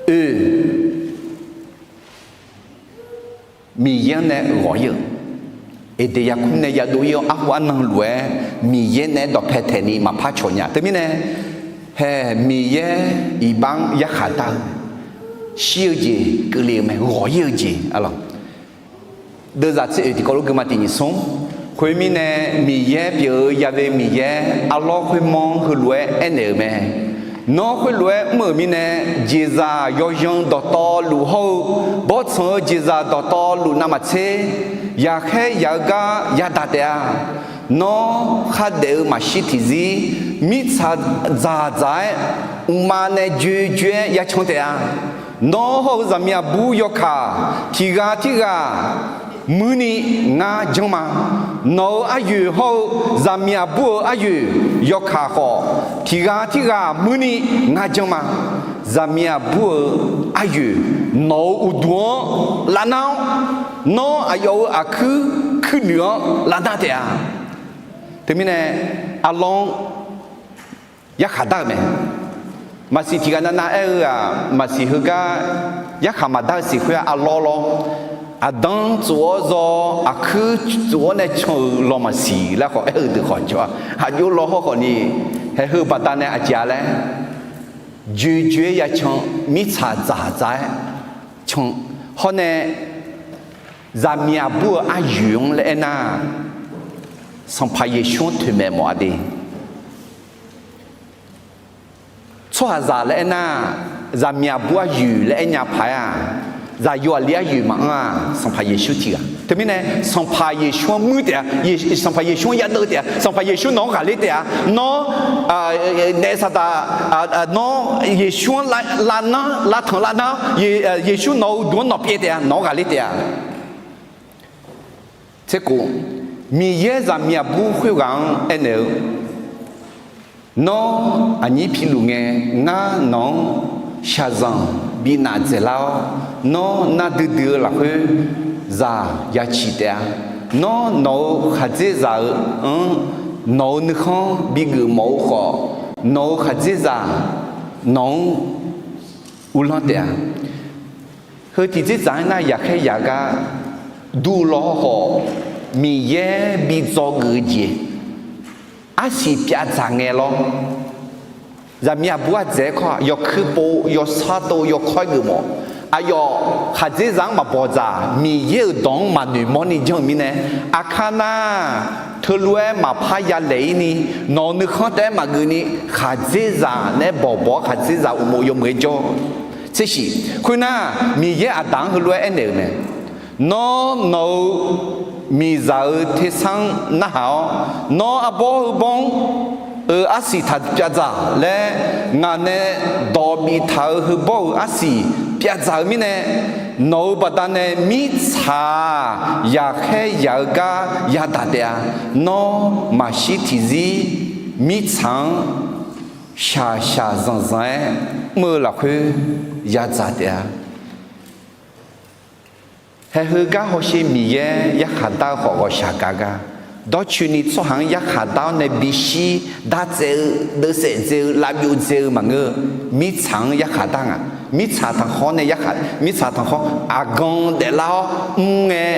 Oe, Miqyaer-anr nae ghawq-ir-euq, Eqdeq yarkmr nae yadov-ir-awr arhu arnan lof-aer Miqyaer naeq-aer dawqpae taeq ni maqpar cawq nya. Teumirnae, hae, Miqyaer iqbax-anr yarkhaq dar-eu, shir-eu jeq keuvle-eu mae, ghawq-ir-eu jeq, arlawq. Deuvzaq tser oeq tiqkawv lof gui ma tiq nyiq smr. Khoermirnae, Miqyaer pyeuf-eu yav ve Miqyaer arlawr khoermawr-anr heulof-aer aernaeq-euq mae. Nawr khoerlof-aer mr-euq mirnae, jeqzaq yawzan dawqtawvluf hawr-eu, bawrtsanq-eu jeqzaq dawqtawvluf navmaqtser, yaqkhaer yaq-eu gar yadaq taef-a. Nawr khardaef-eu maqshir tiqzir, mirtsaq dzaqdzaq-aer mqma nae joejoe-aer yacan taef-a. Nawr hawr-eu zaqmiq aqbur yawkaq tiq ghaq tirghaq muirni ngar janr ma. Nawq-euq aryoeq hawr-eu zaqmiq aqbur-euq aryoeq yawkaq khawf, tiq ghaq tirghaq muirni ngar janr ma. Zaqmiq aqbur-euq aryoeq nawq-euq uqduq-anr lavnar-awr, nawr aqyawf-euq aqkuir kuirnuiq-anr lavnar taef-a. Teumirnae, arlawr-anr yarkhaq dar-euq mae. Maqsiq tiq ghaq navnav aer-eu-aq, maqsiq heugar yarkhaq maqdar-eu siq khoer-aq, arlawr lawr. Aqdanr tsof-awr zaw, aqkuir tsof-awr nae can-euq law maqsiq laer khawf aer-eu deuq khawf jawr-a. Aqjox law hawr khawfni, haeq heu baqdanae aqjeq-a laer, joejoe-aer yacan, mirtsaq dzaqdzaq-aer can. Hawr nae, zaqmiq aqbur-euq aryoeq-anr laer aernar, Sanqpaq Yeqsur-anr toeqmaeq mawf-a de. Tsawrhaqzaq laer aernar, zaqmiq aqbur aryoeq laer aernya paq-aer-aq, zaqyo aqli aryoeq maqanr-aq, Sanqpaq Yeqsur tiq ghaq. Teumirnae, Sanqpaq Yeqsur-anr muir taef-a, Sanqpaq Yeqsur-anr yadeuv taef-a, Sanqpaq Yeqsur nawq-anr ghaqler taef-a, nawr, naef saqdaq, nawr Yeqsur-anr lavnar, lavtanq lavnar, Yeqsur nawq-euq uqduq-anr nawq pyaev taef-a, nawq-anr ghaqler taef-a. Tserkhof, Miqyaer zaqmiq aqbur khoerghaq-anr aernaeq-eu, Nawr aqnyir piluf ngae, ngar nawq-anr shaqzanq bi naf dzaeqlar-awr, nawr nar duidui-eu lafkhoer zaq ya ciq taef-a. Nawr nawq-euq khaqdzerzaq-euq anr nawq-euq nuikhanr bigeuf mawf-eu khawf, nawq-euq khaqdzerzaq nawq-anr uvlanr taef-a. Heu tiqdzerdzaq-aer nar, yaqkhaer yaq gar dur law hawr khawf, Miqyaer bi dzawgeuf-eu jeq, arsiq pyavdzaq ngae lawr. Zaqmiq aqbur ardzaeq-aer kawr-aq, yawkuir pov, yawsar tov, yawkawr-aer geufmawf. Aqyawf khaqdzerzaq-anr maqbawqdzaq, Miqyaer-euq dawq-anr maqnoeq mawrni janr-eu mirnae, aqkar nar, teulof-aer maqpar yalaeq-ir ni, nawq-euq nuikhanr taef-aer maqgeuf ni, khaqdzerzaq naeq-aer bawqbawq-awr, khaqdzerzaq uqmov yawmuiq-aer jawr. Tsershiq, khoernar, Miqyaer aqdaq-anr heulof-aer aernaeq-euq mae. Nawr nawq-euq miqzaq-euq tersar-anr narhaq-awr, nawr arbawr heubawr-anr-euq arsiq taq pyavdzaq laer, ngaq nae dawq biftaq-euq heubawr-euq arsiq pyavdzaq-eu mirnae, nawq-euq baqdanae mirtsaq-aq, yaqkhaer yaq-eu gar yadaq taef-a. Nawr maqshir tiqzir mirtsaq-anr shaqshaq zanqzanq-aer mr-eu lafkhoer yadzaq taef-a. Haeq heugar hawsher Miqyaer yarkhaq dar-eu khawf ghawqshaq gaq gar, dawrcoeni tsawrhaq-anr yarkhaq dar-awr nae bishir dartsaev-eu, deuvsaef dzae-eu, lavbyov dzae-eu maqngeur-eu, mirtsaq-anr yarkhaq dar nga. Mirtsaq tanqkhawr nae yarkhaq, mirtsaq tanqkhawr aqgan daeflar-awr mr ngae,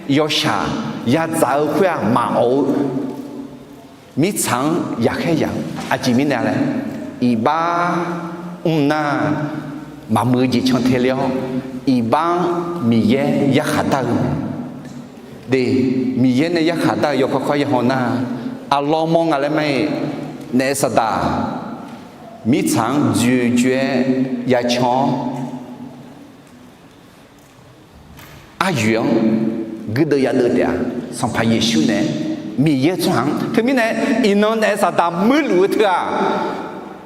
yawshaq yadzaq-eu khoer-aq maqawf-eu, mirtsaq-anr yaqkhaer yaq-eu aqjeq mirnae laer, iqbax mr nar, maqmuiq-eu jeq cantae le-awr, iqbax-anr Miqyaer yarkhaq dar-eu de. Miqyaer nae yarkhaq dar-eu yawkawr kawr yahaw nar, aqlawr mawr nga laer ma-iq, naef saqdaq mirtsaq-anr dzoeqdzoeq-aer yacan-awr, aryoeq-anr guirdeuv yadeuv taef-a. Sanqpaq Yeqsur nae Miqyaer tsawrhaq-anr teumirnae, iqnan naef saqdaq muirluf-eu teu-aq,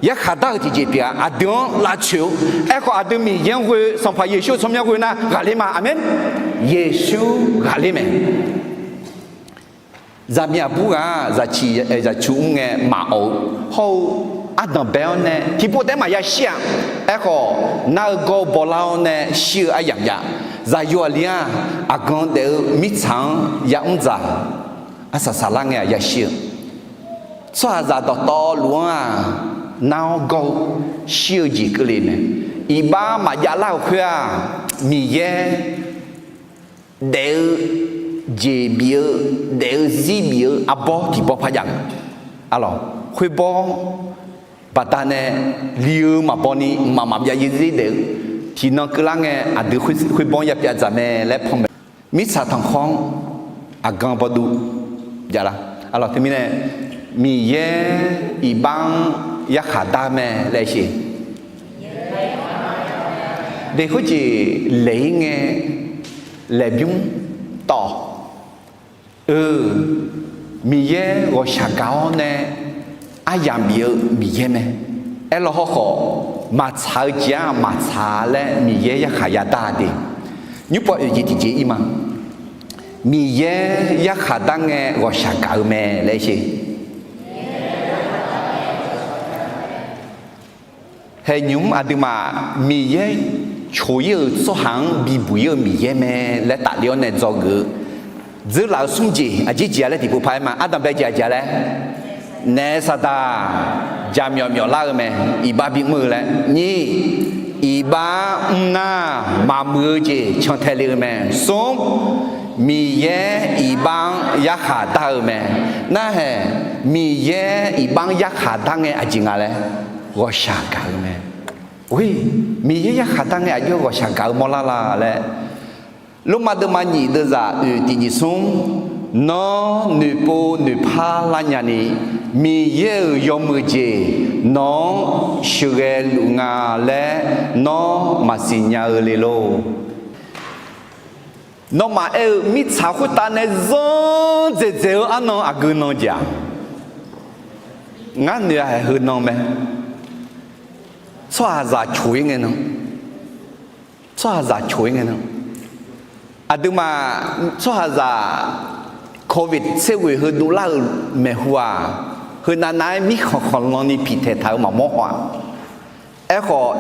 yarkhaq dar-eu tiqjeq pyeuf-a. Aqdui-anr lavcoeq-eu, aerkhawf aqdui Miqyaer-anr ghoe, Sanqpaq Yeqsur-eu tsawrmyanr ghoe nar ghaqler ma. Aqmeq. Yeqsur ghaqler mae. Zaqmiq aqbur ghaq-aq, zaqciq zaqcu mr ngae maqawf-eu hawr-eu, ardanq bae-awr nae tiqpov taef-aer maqya shir-aq. Aerkhawf nar-eu gawr-eu bawlar-awr nae shir-eu aryamq jav. Zaqyo aqli-aq, aqgan daef-eu mirtsaq-anr yamr dzaq, arsaq saqlar ngae-aq yashir-eu, tsawrhaqzaq dawqtawvluf-anr-aq, nar-awr gawr-eu shir-eu jeq keuvle mae. Iqbax maqjav lar-euq khoer-aq, Miqyaer daef-eu jeq bif-eu, daef-eu zir bif-eu arbawr tiqbawr par jav-eu. Arlawq, khoerbawr baqdanae li-eu maqbaw ni mqmaq maqbyav yarzir daef-eu, tiqnan keuvlar ngae aqdui khoerbawr-anr yapyav dzaq mae laer panmaeq. Mirtsaq tanqkhawr-anr aqgan bawduv javlar. Arlawq, teumirnae Miqyaer iqbax-anr yarkhaq dar mae laer sher. De khoerjeq laeq-ir ngae laeqbymr tawv-awq. Eu, Miqyaer ghawqshaq gaq-awr nae aryamq bif-eu Miqyaer mae. Aerlaw hawrkhawf, maqtsaq-eu jeq-aq maqtsaq laer Miqyaer yarkhaq yadar de. Nymrpov oeq jeq tiqjeq ir ma. Miqyaer yarkhaq dar ngae ghawqshaq gaq-eu mae laer sher. Haeqnymq-mr aqduimaf Miqyaer coq-ir-euq tsawrhaq-anr bibuq-ir-eu Miqyaer mae laer tafler-awr nae dzawgeuf-eu dzeurlaf-eu smr jeq aqjeq jeq-a laer tiqpov paq-aer ma. Ardanqbae jeq aqjeq-a laer, naef saqdaq jaqmyawf myawflar-eu mae, iqbax bimr-eu laer. Nyiq, iqbax mrnar maqmuiq-eu jeq cantae le-eu mae. Smr, Miqyaer iqbax-anr yarkhaq dar-eu mae. Narhaeq, Miqyaer iqbax-anr yarkhaq dar ngae aqjeq nga laer ghawqshaq gaq-eu mae. Miqyaer yarkhaq dar ngae aqjox ghawqshaq gaq-eu mawrlar la laer, Lormav deuvma nyiq deuvzaq oeq tiq nyiq smr, nawr noeqpov noeqpar lar nyani, Miqyaer-euq yawmuiq jeq nawq-anr sheuqghae luf nga laer nawr maqsiq nya-eu le lor. Nawmaf aer-eu mirtsaq khoertav nae zanr dzaeqdzaeq-eu arnan aqgeu nan jeq-aq, ngar noeq-a haeq heu nan mae. Tsawrhaqzaq coq-ir ngae nan, tsawrhaqzaq coq-ir ngae nan, aqduimaf tsawrhaqzaq covid tser ghoeq heu dovlar-euq maeqhu-aq, heu navnav-aer mirkhanq khanqlan ni piqtaeq taq-eu maqmawr haw-aq. Aerkhawf,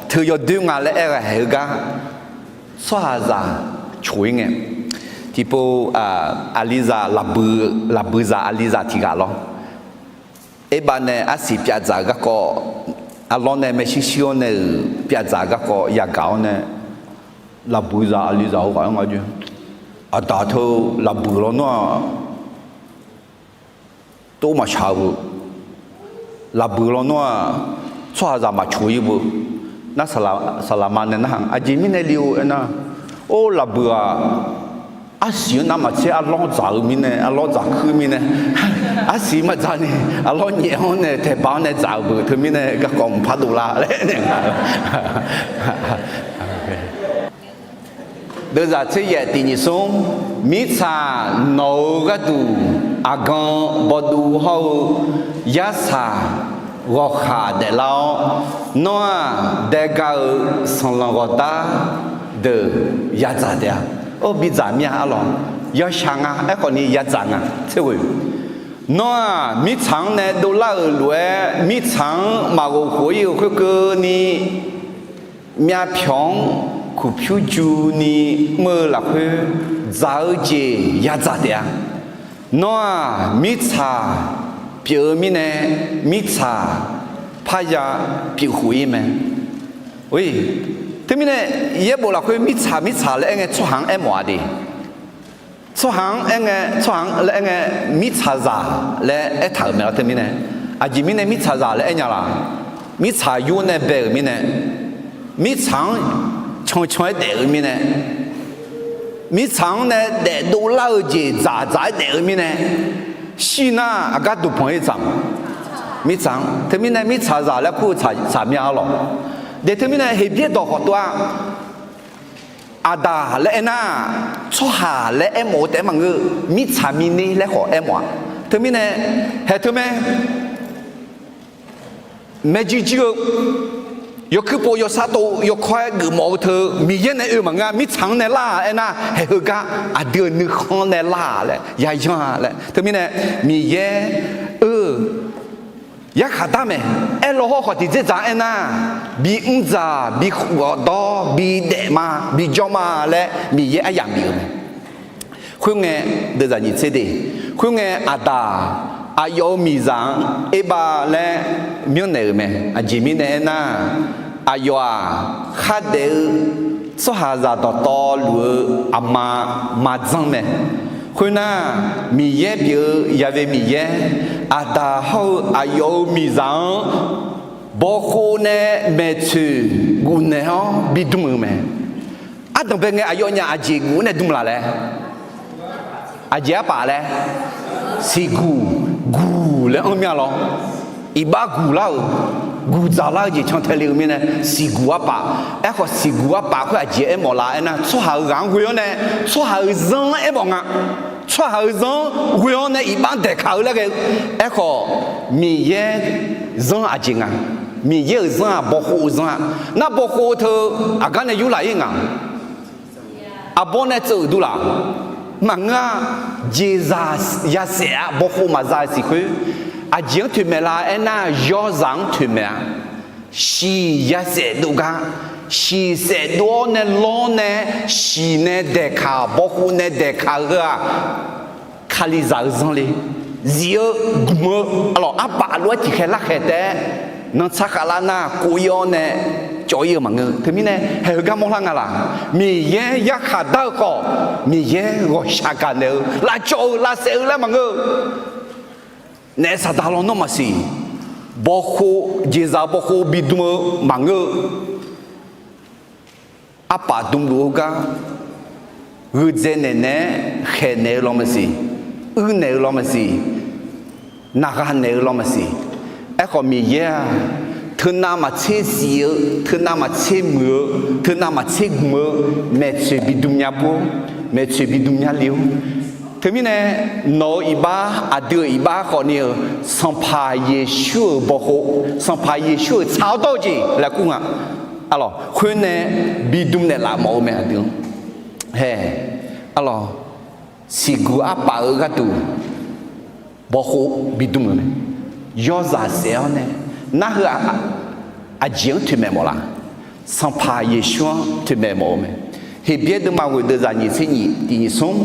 teu yawdoer nga laer aer-eu haeq heugar, tsawrhaqzaq coq-ir ngae, tiqpov aqlizaq, laqbuiq zaq aqlizaq tiq ghaq lawr. Erbav nae arsiq pyavdzaq-eu garkawv, arlawr nae maershuir shuir-awr nae-euq pyavdzaq-eu garkawv yagaq-awr nae, laqbuiq zaq aqlizaq heughaq-anr nga jeq, aqdaq teu laqbuiq lawnmr-aq, tov maqshaq-eu beu, laqbuiq lawnmr-aq, tsawrhaqzaq maqcoq-ir beu. Nar, saqlaqma nae narhaq, aqjeq mirnae le-or aernar, or laqbuiq-aq, arsiq-anr navmaqtser arlawr dzaq-eu mirnae, arlawr dzaq kuir mirnae, arsiq maqdzaq ni, arlawr nyaef-anr nae taeqbaq-anr nae dzaq-euq beu teumirnae garkawv mqpar dovlar laer nae nga. Deuvzaq tser yaef tiq nyiq smr, mirtsaq nawq-euq gharduq aqgan bawduv hawr-eu yarsaq ghawqkhaq daeflar-awr, nawr-aq daega-euq sanqlanq ghawqdar deuq yadzaq taef-a. Or, bidzaq mir-a arlawq, yawshaq nga, aerkhawf ni yadzaq nga tser ghoe. Nawr-aq mirtsaq-anr nae dovlar-euq lof-aer, mirtsaq-anr maqghof khof-ir-euq khoerkeuvni, myavpyawq-anr kuqpyur juni mr-eu lafkhoer dzaq-eu jeq yadzaq taef-a. Nawr-aq mirtsaq pyeuf-eu mirnae, mirtsaq parya pyeuf khof-ir mae. Teumirnae yaerbof lafkhoer mirtsaq mirtsaq laer aer ngae tsawrhaq-anr aermawf-a de. Tsawrhaq-anr aer ngae, tsawrhaq-anr laer aer ngae, mirtsaqzaq laer aertaq-euq mae lawr. Teumirnae aqjeq mirnae mirtsaqzaq laer aer nya laq? Mirtsaq yur nae bae-euq mirnae, mirtsaq-anr cancan-aer daef-eu mirnae, mirtsaq-anr nae daefdov lar-eu jeq dzaqdzaq-aer daef-eu mirnae, shir nar aqgar duqpanq-ir dzaq ma. Mirtsaq-anr teumirnae mirtsaqzaq laer kur-eu tsaq mya-a lawq. De teumirnae Heqbyaer dawq khawf tov-a. Aqdaq laer aernar, tsawrhaq laer aermawf-eu taef-aer maqngeur, mirtsaq mirner laer khawf aermawf-a. Teumirnae haeq teu mae, maeqjir jir-eu yawkuir pov yawsar tov yawkawr-aer geufmawf-eu teu Miqyaer nae oe maqngeur-a. Mirtsaq-anr nae lar-a aernar, haeq heugar aqdui-euq nuikhanr nae lar-a laer yayan-a laer. Teumirnae Miqyaer-eu yarkhaq dar mae. Aerlaw hawr khawf tiqdzerdzaq-anr aernar, bimr dzaq, bighawq dawr, bidaef ma, bijawr ma laer Miqyaer aryamq bif-euq mae. Khoerngae, deuvzaq nyiq tser de, khoerngae aqdaq aqyawf-euq miqzaq-anr Erbav laer myanrnaeq-euq mae. Aqjeq mirnae aernar, aqyawf-aq khardaef-eu tsawrhaqzaq dawqtawvluf-eu aqma maqdzanr mae. Khoernar, Miqyaer pyeuf-eu Yaqve Miqyaer, aqdaq hawr-eu aqyawf-euq miqzaq-anr bawkhov nae maeqtsoeq guf naeq-awr bidm-eu mae. Ardanqbae ngae aqyawfnyaf aqjeq guf-awr nae dm laf laer? Aqjeq arpaf laer? Siqguq, guq laer anr mir-a lawr. Iqbax guq lar-euq, guq dzaqlar-eu jeq cantae le-eu mirnae siqguq arpaf. Aerkhawf siqguq arpaf khoer aqjeq aermawf la aernar, tsawrhaq-euq ghaq-anr ghoe-awr nae tsawrhaq-euq zanr-anr aermawf nga. Tsawrhaq-euq zanr-anr ghoe-awr nae iqbax-anr daeqkaq-eu laer ghae-eu. Aerkhawf Miqyaer zanr aqjeq nga. Miqyaer-euq zanr-aq bawkhov-eu zanr-a. Nar bawkhov teu aqgar nae yurlaf-ir nga. Arbawr nae tseuv-euq durlaf. Maqngeur-a. Jeqzaq yasaef-a, bawkhov maqza-eu siq khoer, aqjeq-anr toeqmaeq la aernar, yawzaq-anr toeqmaeq-a. Shiq yasaef dov gar, shiq saef dov-awr nae lawr nae, shiq nae daeqkaq, bawkhov nae daeqkaq-eu heu-aq, Kalizaq-eu zanr le, zif-eu gmq-eu, arlawq arpaf lof-aer tiqkhaeq larkhaeq taef-aer, nantsar khavlar nar kov-ir-awr nae cawv-ir-eu maqngeur. Teumirnae haeq heugar mawrlar nga laq? Miqyaer yarkhaq dar-eu khawf, Miqyaer ghawqshaq gaqnaeq-eu, lavcawv-eu, lavsaef-eu laer maqngeur-eu. Naef saqdaq lawnmr maqsiq, bawkhov, jeqzaq bawkhov bidm-eu maqngeur-eu. Arpaf dmluf-eu gar, gheudzae naeq naeq-aer khaeqnaeq-eu law maqsiq, uirnaeq-eu law maqsiq, naqgha naeq-eu law maqsiq. Aerkhawf Miqyaer-aq, teunav maqtser zif-eu, teunav maqtser muiq-eu, teunav maqtser gmq-eu, maeqtsoeq bidm nya bur, maeqtsoeq bidm nya le-or. Teumirnae nawq-euq iqbax, aqdui-euq iqbax khawfni-euq Sanqpaq Yeqsur-euq bawkhov, Sanqpaq Yeqsur-euq tsaq-awr dawr-eu jeq laer kur nga. Arlawq khoer nae bidm naeqlaf mawf-eu mae aqdui-anr. Hae, arlawq, siqguq arpaf-eu gharduq bawkhov bidm-euq mae. Yawzaq saef-awr nae, nar heu-aq, aqjeq-anr toeqmaeq mawf laf? Sanqpaq Yeqsur-anr toeqmaeq mawf-eu mae. Heqbyaer deuvma ghoeq deuv zaq nyiq tser nyiq tiq nyiq smr,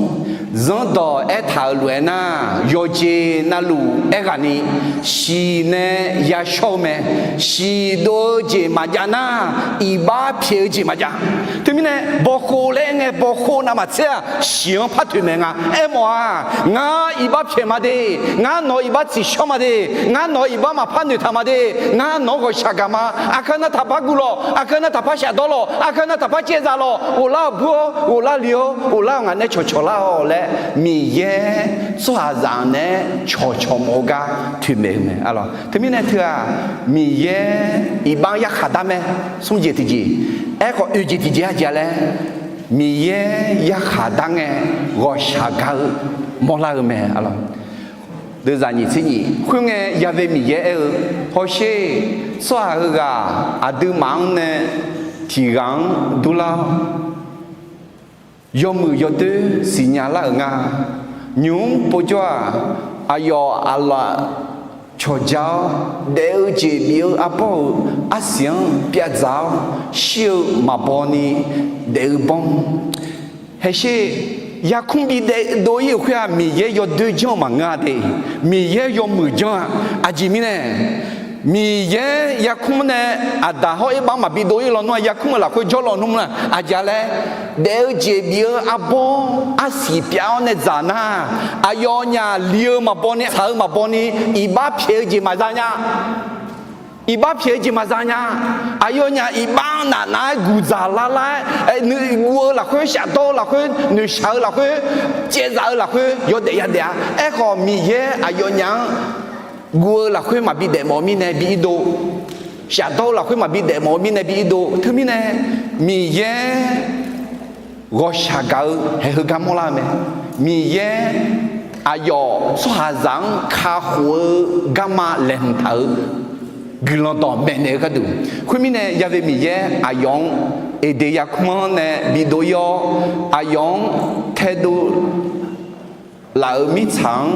zanrdawq aertaq-euq lof-aer nar, yawqjeq navluf aerghaqni, shiq nae yashawr-eu mae. Shiq dov-eu jeq maqjav nar, iqbax pyaeq-eu jeq maqjav. Teumirnae bawkhov laer aer ngae, bawkhov navmaqtser-aq, shiq-anr par toeqmaeq nga. Aermawf-aq, ngar iqbax pyaeq ma de, ngar nawq-euq iqbax tsiqshawr ma de, ngar nawq-euq iqbax maqpar noeqtaq ma de, ngar nawq-anr ghawqshaq gaq ma. Aqkar nar taqpar guv lawq, aqkar nar taqpar shafdawr lawq, aqkar nar taqpar caevzaq lawq, ghoflar-awq bur-awr, ghoflar le-awr, ghoflar-awq ngaq nae cawqcawq lar-awq laer, Miqyaer tsawrhaqzaq naeq-aer cawqcawq mawf-eu gar toeqmaeq-eu mae. Arlawq teumirnae teu-aq, Miqyaer iqbax-anr yarkhaq dar mae. Smr jeq tiqjeq, aerkhawf oeq jeq tiqjeq-a jeq-a laer, Miqyaer yarkhaq dar ngae, ghawqshaq gaq-eu mawrlar-eu mae. Arlawq, deuvzaq nyiq tser nyiq, khoerngae yave Miqyaer aer-eu, hawsher, tsawrhaq heughaq aqduimaf-anr nae tiq ghaq-anr durlar-awr, yawmuiq yawdoer siqnya lar-euq nga. Nymq-mr povjawr-aq, aqyawf aqlaf cawqja-awr, daef-eu jeq bif-eu arbawr-euq arsiq-anr pyavdzaq-awr, shir-eu maqbaw ni daef-eu bawr. Haesher, yarkmr bidaef dov-ir-euq khoer-aq, Miqyaer yawdoer janr-eu maqngeur-a de. Miqyaer yawmuiq janr-a. Aqjeq mirnae, Miqyaer yarkmr nae Aqdaq hawr Erbav-anr maqbi dov-ir lawnmr-aq, yarkmr-euq lafkhoer jawrlawnmr nar, aqjeq laer, daef-eu jeq bif-eu arbawr arsiq pyaf-awr nae dzaq nar, aqyawfnyaf li-eu maqbaw ni, tsaq-eu maqbaw ni, iqbax pyaeq-eu jeq maqza nya. Iqbax pyaeq-eu jeq maqza nya. Aqyawfnyaf iqbax-anr nafnav-aer guqdzaq lar lar-aer, nuiguv-eu lafkhoer, shafdawr-eu lafkhoer, noeqshaq-eu lafkhoer, caevzaq-eu lafkhoer yawdaef yadaef-a. Aerkhawf Miqyaer aqyawfnyaf-anr guv-eu lafkhoer maqbi daef mawf-eu mirnae bi irdov, shafdawr-eu lafkhoer maqbi daef mawf-eu mirnae bi irdov. Teumirnae Miqyaer ghawqshaq gaq-eu haeq heugar mawrlar-eu mae. Miqyaer aqyawf tsawrhaqzaq-anr kakhof-eu garma laeqhmq taq-euq guiqlanq dawq maeqnaeq-eu gharduq. Khoermirnae yave Miqyaer aqyawf-anr Eqdeq yarkmr-anr nae bidov-ir-awr, aqyawf-anr taedov laf-euq mirtsaq-anr,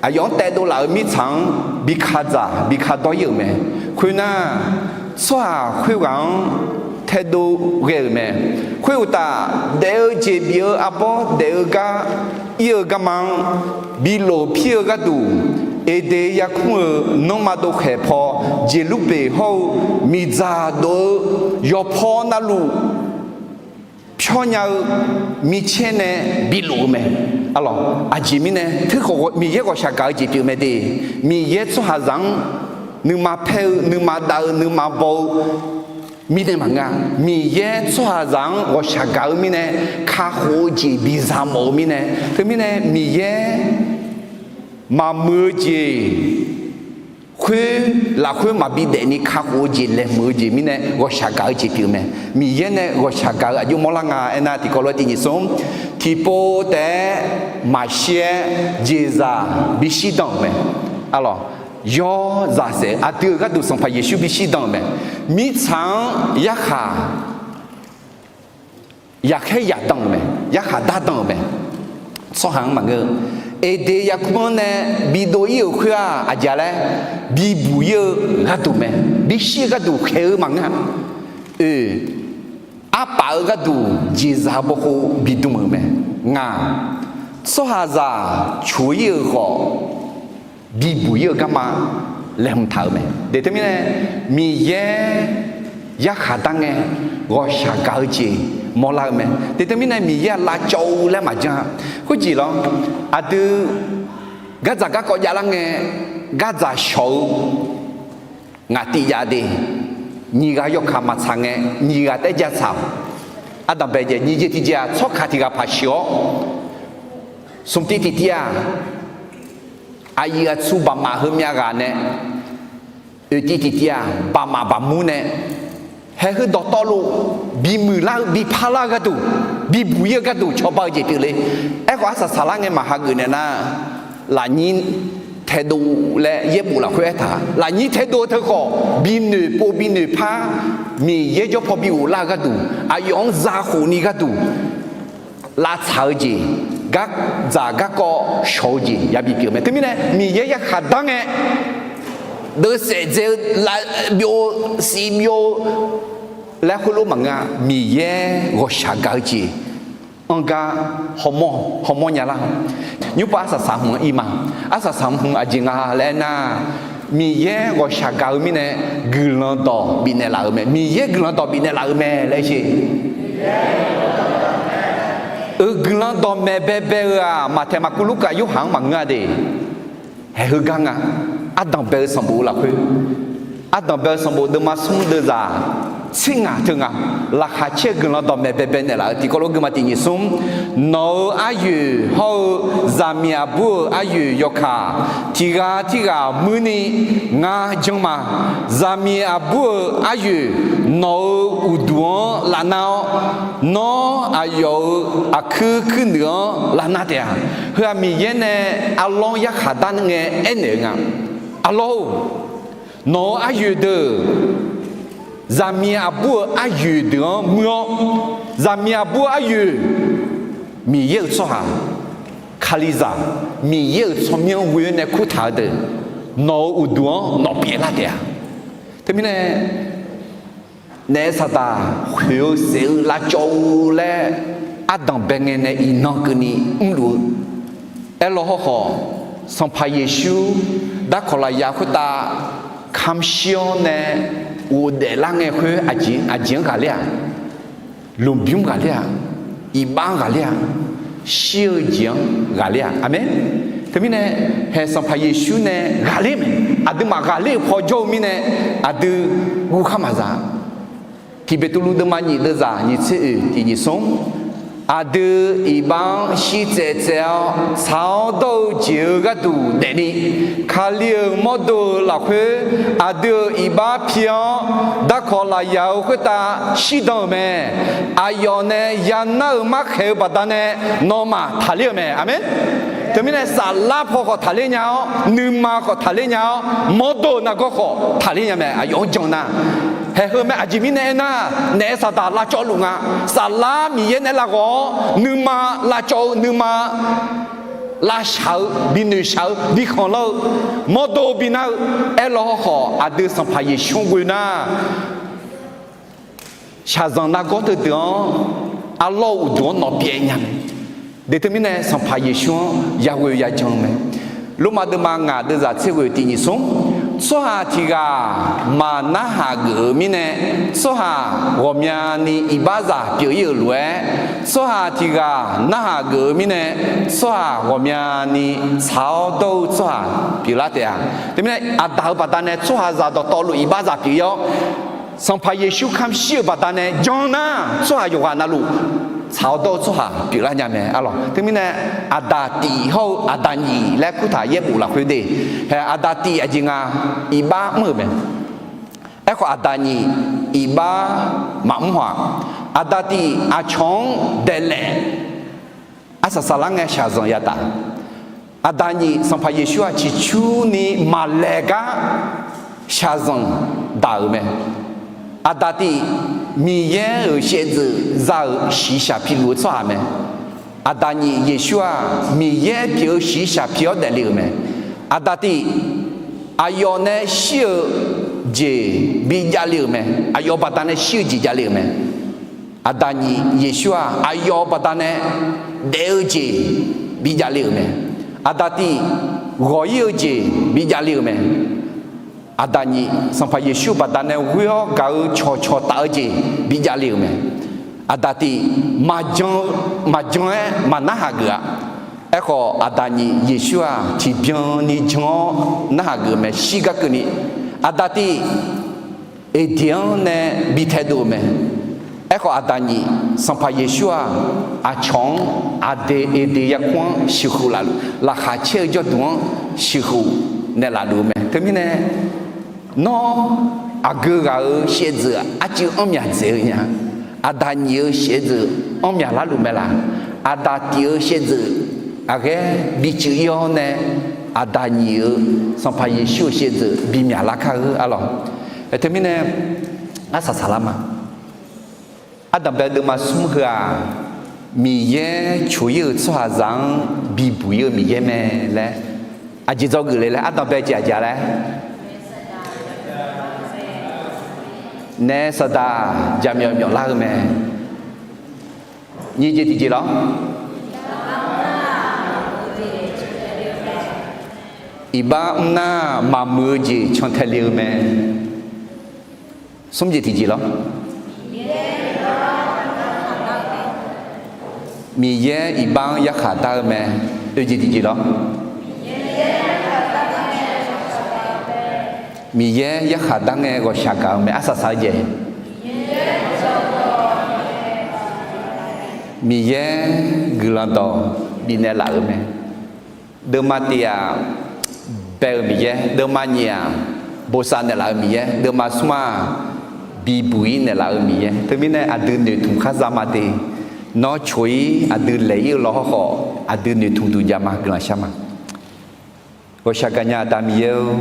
aqyawf-anr taedov laf-euq mirtsaq-anr bi kadzaq bi kadawr-ir-euq mae. Khoernar, tsawrhaq khoerghaq-anr taedov ghae-euq mae. Khoeruqtaf, daef-eu jeq bif-eu arbawr daef-eu gar ir-eu garma-anr bi lof pir-eu gharduq, Eqdeq yarkmr-euq nanrma dovkhaeq paw Jeqlurbeq hawr-eu miqdzaq dov-eu yawqpaw navluf pyawr nya-eu micaer nae bilof-eu mae. Arlawq, aqjeq mirnae teukhawf Miqyaer ghawqshaq gaq-eu jeq pyeuf mae de. Miqyaer tsawrhaqzaq-anr nuima paer-eu, nuima dav-eu, nuima baw-eu mirnae maqngeur-a. Miqyaer tsawrhaqzaq-anr ghawqshaq gaq-eu mirnae kakhof-eu jeq biza mawf-eu mirnae. Teumirnae Miqyaer maqmuiq-eu jeq khoer lafkhoer maqbi daefni kakhof-eu jeq laeqhmq-eu jeq mirnae ghawqshaq gaq-eu jeq pyeuf mae. Miqyaer nae ghawqshaq gaq-eu aqjox mawrlar nga aernar, tiqkawv lof-aer tiq nyiq smr, tiqpov taef-aer maqshir-aer jeqzaq bishir dan-euq mae. Arlawq, yawzaq saef aqdui-euq gharduq Sanqpaq Yeqsur bishir dan-euq mae. Mirtsaq-anr yarkhaq yaqkhaer yaqdan-euq mae, yarkhaq dardan-euq mae. Tsawrhaq-anr maqngeur-eu, Eqdeq yarkmr-anr nae bidov-ir-euq khoer-aq, aqjeq laer, bibuq-ir-eu gharduq mae, bishir-eu gharduq khaeq-eu maqngeur-a. Oe, arpaf-eu gharduq jeqzaq-eu bawkhov bidm-euq mae. Ngaq, tsawrhaqzaq coq-ir-euq khawf, bibuq-ir-eu garma laeqhmq taq-euq mae. Deq teumirnae, Miqyaer yarkhaq dar ngae ghawqshaq gaq-eu jeq mawrlar-eu mae. Deq teumirnae, Miqyaer-aq lavcawv-eu laer maqjan-a. Khoerjeq lawr, aqdui gardzaq garkawv javlar ngae, gardzaq shawq-eu ngaq tiv jav de, nyiq ghaq yawkaq maqtsaq ngae, nyiq ghaq taef-aer ja tsaq-awq. Ardanqbae jaev nyiq jeq tiq jeq-aq, tsawrkaq tiq ghaq paq sheuq-awr, smq tiv tiq tiv-aq, aqyuif aqtsu baqmaf heumyav ghaq nae, oeq tiv tiq tiv-aq, baqmaf baqmur nae, haeq heu dawqtawvluf bimuiq lar-eu biparlar-eu gharduq, bibuq-ir-eu gharduq cawba-eu jeq pyeufle. Aerkhawf, arsaq saqlar ngae maqhageuf naeq nar, lafnyir taedov laer yaerbof lafkhoer aertaq, lafnyir taedov-eu teu khawf, binoeq pov binoeq par, Miqyaer jawr paw bi ghoflar-eu gharduq, aqyawf-anr zakhof ni gharduq, lavtsaq-eu jeq, gardzaq garkawv shawq-eu jeq yabi pyeuf mae. Teumirnae, Miqyaer yarkhaq dar ngae, deuvsaef dzae-eu, lavbyov, sivbyov laer khoerlof maqngeur-a. Miqyaer ghawqshaq gaq-eu jeq anr gar hawmawr, hawmawr nya lar. Nymrpav arsaq saq hmq-anr ir ma. Arsaq saq hmq aqjeq nga laer aernar, Miqyaer ghawqshaq gaq-eu mirnae, guiqlanq dawq bifnaeq laf-euq mae. Miqyaer guiqlanq dawq bifnaeq laf-euq mae laer sher. Euq guiqlanq dawqmaeq baebae-euq-aq, Maqtaeq, Maqkuv, Lurkaf, Yorhaq-anr maqngeur-a de. Haeq heugar nga. Ardanqbae-eu sanqbof lafkhoer, ardanqbae-eu sanqbof deuvma smr deuvzaq tser ngaq teu nga, laqkhaq caer-eu guiqlanq dawqmaeq baebae naeqlaf-eu tiqkawv lof guima tiq nyiq smr, nawq-euq aryoeq hawr-eu zaqmiq aqbur-euq aryoeq yawkaq tiq ghaq tirghaq muir ni ngar janr ma. Zaqmiq aqbur-euq aryoeq nawq-euq uqduq-anr lavnar-awr, nawr aqyawf-euq aqkuir kuirnuiq-anr lavnar taef-a. Heu-aq Miqyaer nae arlawr yarkhaq dar ngae aernaeq-eu nga. Arlawr-or, nawq-euq aryoeq deuq, zaqmiq aqbur-euq aryoeq deuq-anr muir-awr, zaqmiq aqbur aryoeq, Miqyaer-euq tsawrhaq, Kalizaq, Miqyaer-euq tsawrmyanr ghoe-awr nae kurtaq-eu deuq, nawq-euq uqduq-anr nawq pyeuflar taef-a. Teumirnae, naef saqdaq khoeq-eu saef-eu lavcawv-eu laer ardanqbae ngae nae iqnan keuvni mrluf-eu. Aerlawr hawkhawf, Sanqpaq Yeqsur darkawq lafyaq khoertav kamq shir-awr nae ghofdaef lar ngae khoer aqjeq, aqjeq-anr ghaqler-aq, lmqbymr ghaqler-aq, iqbax-anr ghaqler-aq, shir-eu jeq-anr ghaqler-aq. Aqmeq. Teumirnae, haeq Sanqpaq Yeqsur nae ghaqler mae. Aqduimaf ghaqler-euq paw jawr-eu mirnae, aqdui guvkhar maqza. Tiq Beqtuvluv deuvma nyiq deuvzaq nyiq tser oeq tiq nyiq smr, aqdui iqbax-anr shirtsaev tsaev-awr tsaq-awr dawr-eu jeq-euq gharduq daefni, Kali-euq mawrdo-euq lafkhoer aqdui-euq iqbax pi-awr, darkawq lafyaq-euq khoertav shirdan-euq mae. Aqyawf nae yanar-euq markhaeq-eu baqdanae nawmaf taqler-euq mae. Aqmeq. Teumirnae saflar paw khawf taqler nya-awr, nuima khawf taqler nya-awr, mawrdo-euq nargawr khawf taqler nya mae. Aqyawf-anr jan nar, haeq heu mae. Aqjeq mirnae aernar, naef saqdaq lavcawvluf nga. Saflar Miqyaer nae lavghawq-awr, nuima lavcawv-eu nuima lavshaq-eu, binoeqshaq-eu, bikhanqlanr-eu, mawrdo binar-eu, aerlawr hawkhawf aqdui Sanqpaq Yeqsur-anr ghoe nar, shaqzanq nargawr teudeuq-anr arlawr-eu uqduq-anr nawq pyaev nya mae. Deq teumirnae Sanqpaq Yeqsur-anr yaghoe yajan-eu mae. Lormav deuvma ngaq deuvzaq tser ghoe tiq nyiq smr, tsawrhaq tiq ghaq maqnarhaq geuf-eu mirnae, tsawrhaq ghawqmyani iqbaxzaq pyeuf-ir-euq lof-aer, tsawrhaq tiq ghaq narhaq geuf-eu mirnae, tsawrhaq ghawqmyani tsaq-awr dawr-eu tsawrhaq pyeuflar taef-a. Teumirnae aqdaq-euq baqdanae tsawrhaqzaq dawqtawvluf iqbaxzaq pyeuf-ir-awr, Sanqpaq Yeqsur kamq shir-euq baqdanae jan nar, tsawrhaq yawqghaq navluf tsaq-awr dawr-eu tsawrhaq pyeuflar nya mae. Arlawq teumirnae, aqdaq tif hawr-eu aqdaq nyiq laer kurtaq yaerbof lafkhoer de. Hae, aqdaq tif aqjeq nga, iqbax mr-euq mae. Aerkhawf aqdaq nyiq iqbax maqmr haw-aq. Aqdaq tif aqcawq-anr daeqlaef arsaq saqlar ngae shaqzanq yataf. Aqdaq nyiq Sanqpaq Yeqsur-aq ciqcurni maqlaeq gar shaqzanq daq-euq mae. Aqdaq tif Miqyaer-euq shaevdzeuf za-euq shiqshaq piluf-eu tsawrhaq mae. Aqdaqnyif Yeqsur-aq, Miqyaer pyeuf-eu shiqshaq pi-awr daefle-euq mae. Aqdaqtiq, aqyawf nae shir-eu jeq bijavle-euq mae. Aqyawf baqdanae shir-eu jeq javle-euq mae. Aqdaqnyif Yeqsur-aq, aqyawf baqdanae daef-eu jeq bijavle-euq mae. Aqdaqtiq, ghawq-ir-eu jeq bijavle-euq mae. Aqdaqnyif Sanqpaq Yeqsur baqdanae ghoer-awr gaq-eu cawqcawq taf-eu jeq bijavle-euq mae. Aqdaqtiq, maqjan-aer maqnarhaq geuf-a. Aerkhawf, Aqdaqnyif Yeqsur-aq, tiqbyan ni jan-awr narhaq geuf-eu mae. Shirgar keuvni, Aqdaqtiq, Eqdeq-anr nae bi taedov-eu mae. Aerkhawf, Aqdaqnyif Sanqpaq Yeqsur-aq, aqcawq-anr Aqdaq Eqdeq yarkmr-anr sheuqkhof laf, laqkhaq caer-eu jawrduq-anr sheuqkhof naeqlaf luf-eu mae. Teumirnae, nawr aqgeu ghaq-euq shaevdzeuf arcuiv anrmyaq dzaeq-eu nya. Aqdaqnyif-euq shaevdzeuf anrmyaq larluf mae laq? Aqdaqtiq-euq shaevdzeuf aqghaer bicuiv-ir-awr nae, Aqdaqnyif-euq Sanqpaq Yeqsur-euq shaevdzeuf bimyaq lar kar-eu arlawq. Teumirnae, arsaq saqlar ma. Ardanqbae deuvma smr heu-aq, Miqyaer coq-ir-euq tsawrhaqzaq-anr bibuq-ir-eu Miqyaer mae laer aqjeq dzawgeuf le laer ardanqbae jeq aqjeq laer nae saqdaq jaqmyawf myawf lar-eu mae. Nyiq jeq tiqjeq lawr. Iqbax mrnar maqmuiq-eu jeq cantae le-eu mae. Smr jeq tiqjeq lawr. Miqyaer iqbax-anr yarkhaq dar-eu mae. Oeq jeq tiqjeq lawr. Miqyaer yarkhaq dar ngae ghawqshaq gaq-eu mae. Arsaq saq-eu jeq. Miqyaer guiqlanq dawq bifnaeq laf-euq mae. Deuvma tiq-aq, bae-eu Miqyaer. Deuvma nyiq-aq, bosav naeqlaf-eu Miqyaer. Deuvma smr-aq, bibuq-ir naeqlaf-eu Miqyaer. Teumirnae aqdui noeqtmq khar za ma de. Nawr coq-ir aqdui laeq-ir-eu law hawrkhawf, aqdui noeqtmq duq jav ma. Guiqlanq shar ma. Ghawqshaq gaqnya Aqda Miqyaer-or,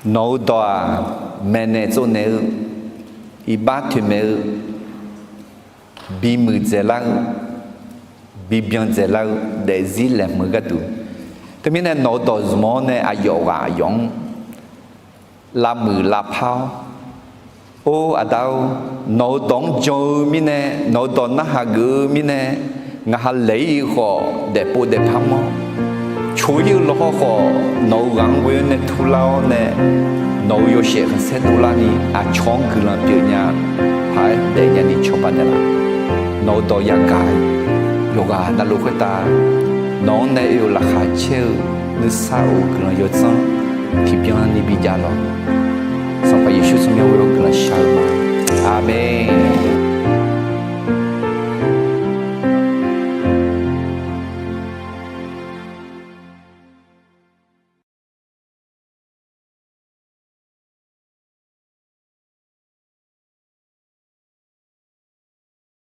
nawq-eu dawq-aq, maeqnaeq tsovnaeq-eu, iqbax toeqmaeq-eu, bimuiq dzaeqlar-eu, bibyan dzaeqlar-eu, daefzir laeqhmq-eu gharduq. Teumirnae nawq-eu dawq zmq-awr nae aqyawf ghaq aqyawf-anr lavmuiq lavpar-awr, Or Aqda-or, nawq-eu dawq-anr jan-eu mirnae, nawq-eu dawq narhaq geuf-eu mirnae, ngaq ha laeq-ir-eu khawf daefpov daefpar mawr, coq-ir-eu law hawrkhawf nawq-eu ghaq-anr ghoe-awr nae turlar-awr nae, nawq-eu yawshaef khanqsaer dovlarni aqcawq-anr guiqlanq pyeuf nya, paq-aer daef nyani cawba naeqlaf. Nawq-eu dawq yagaq-eu yawqghaq navluf khoertav nawq-anr nae oe-eu laqkhaq caer-eu nuisar of guiqlanq yawdzanr tiqbyan ni bijav lawq. Sanqpaq Yeqsur tsawrmyanr ghoe-awr guiqlanq shar-eu ma. Aqmeq.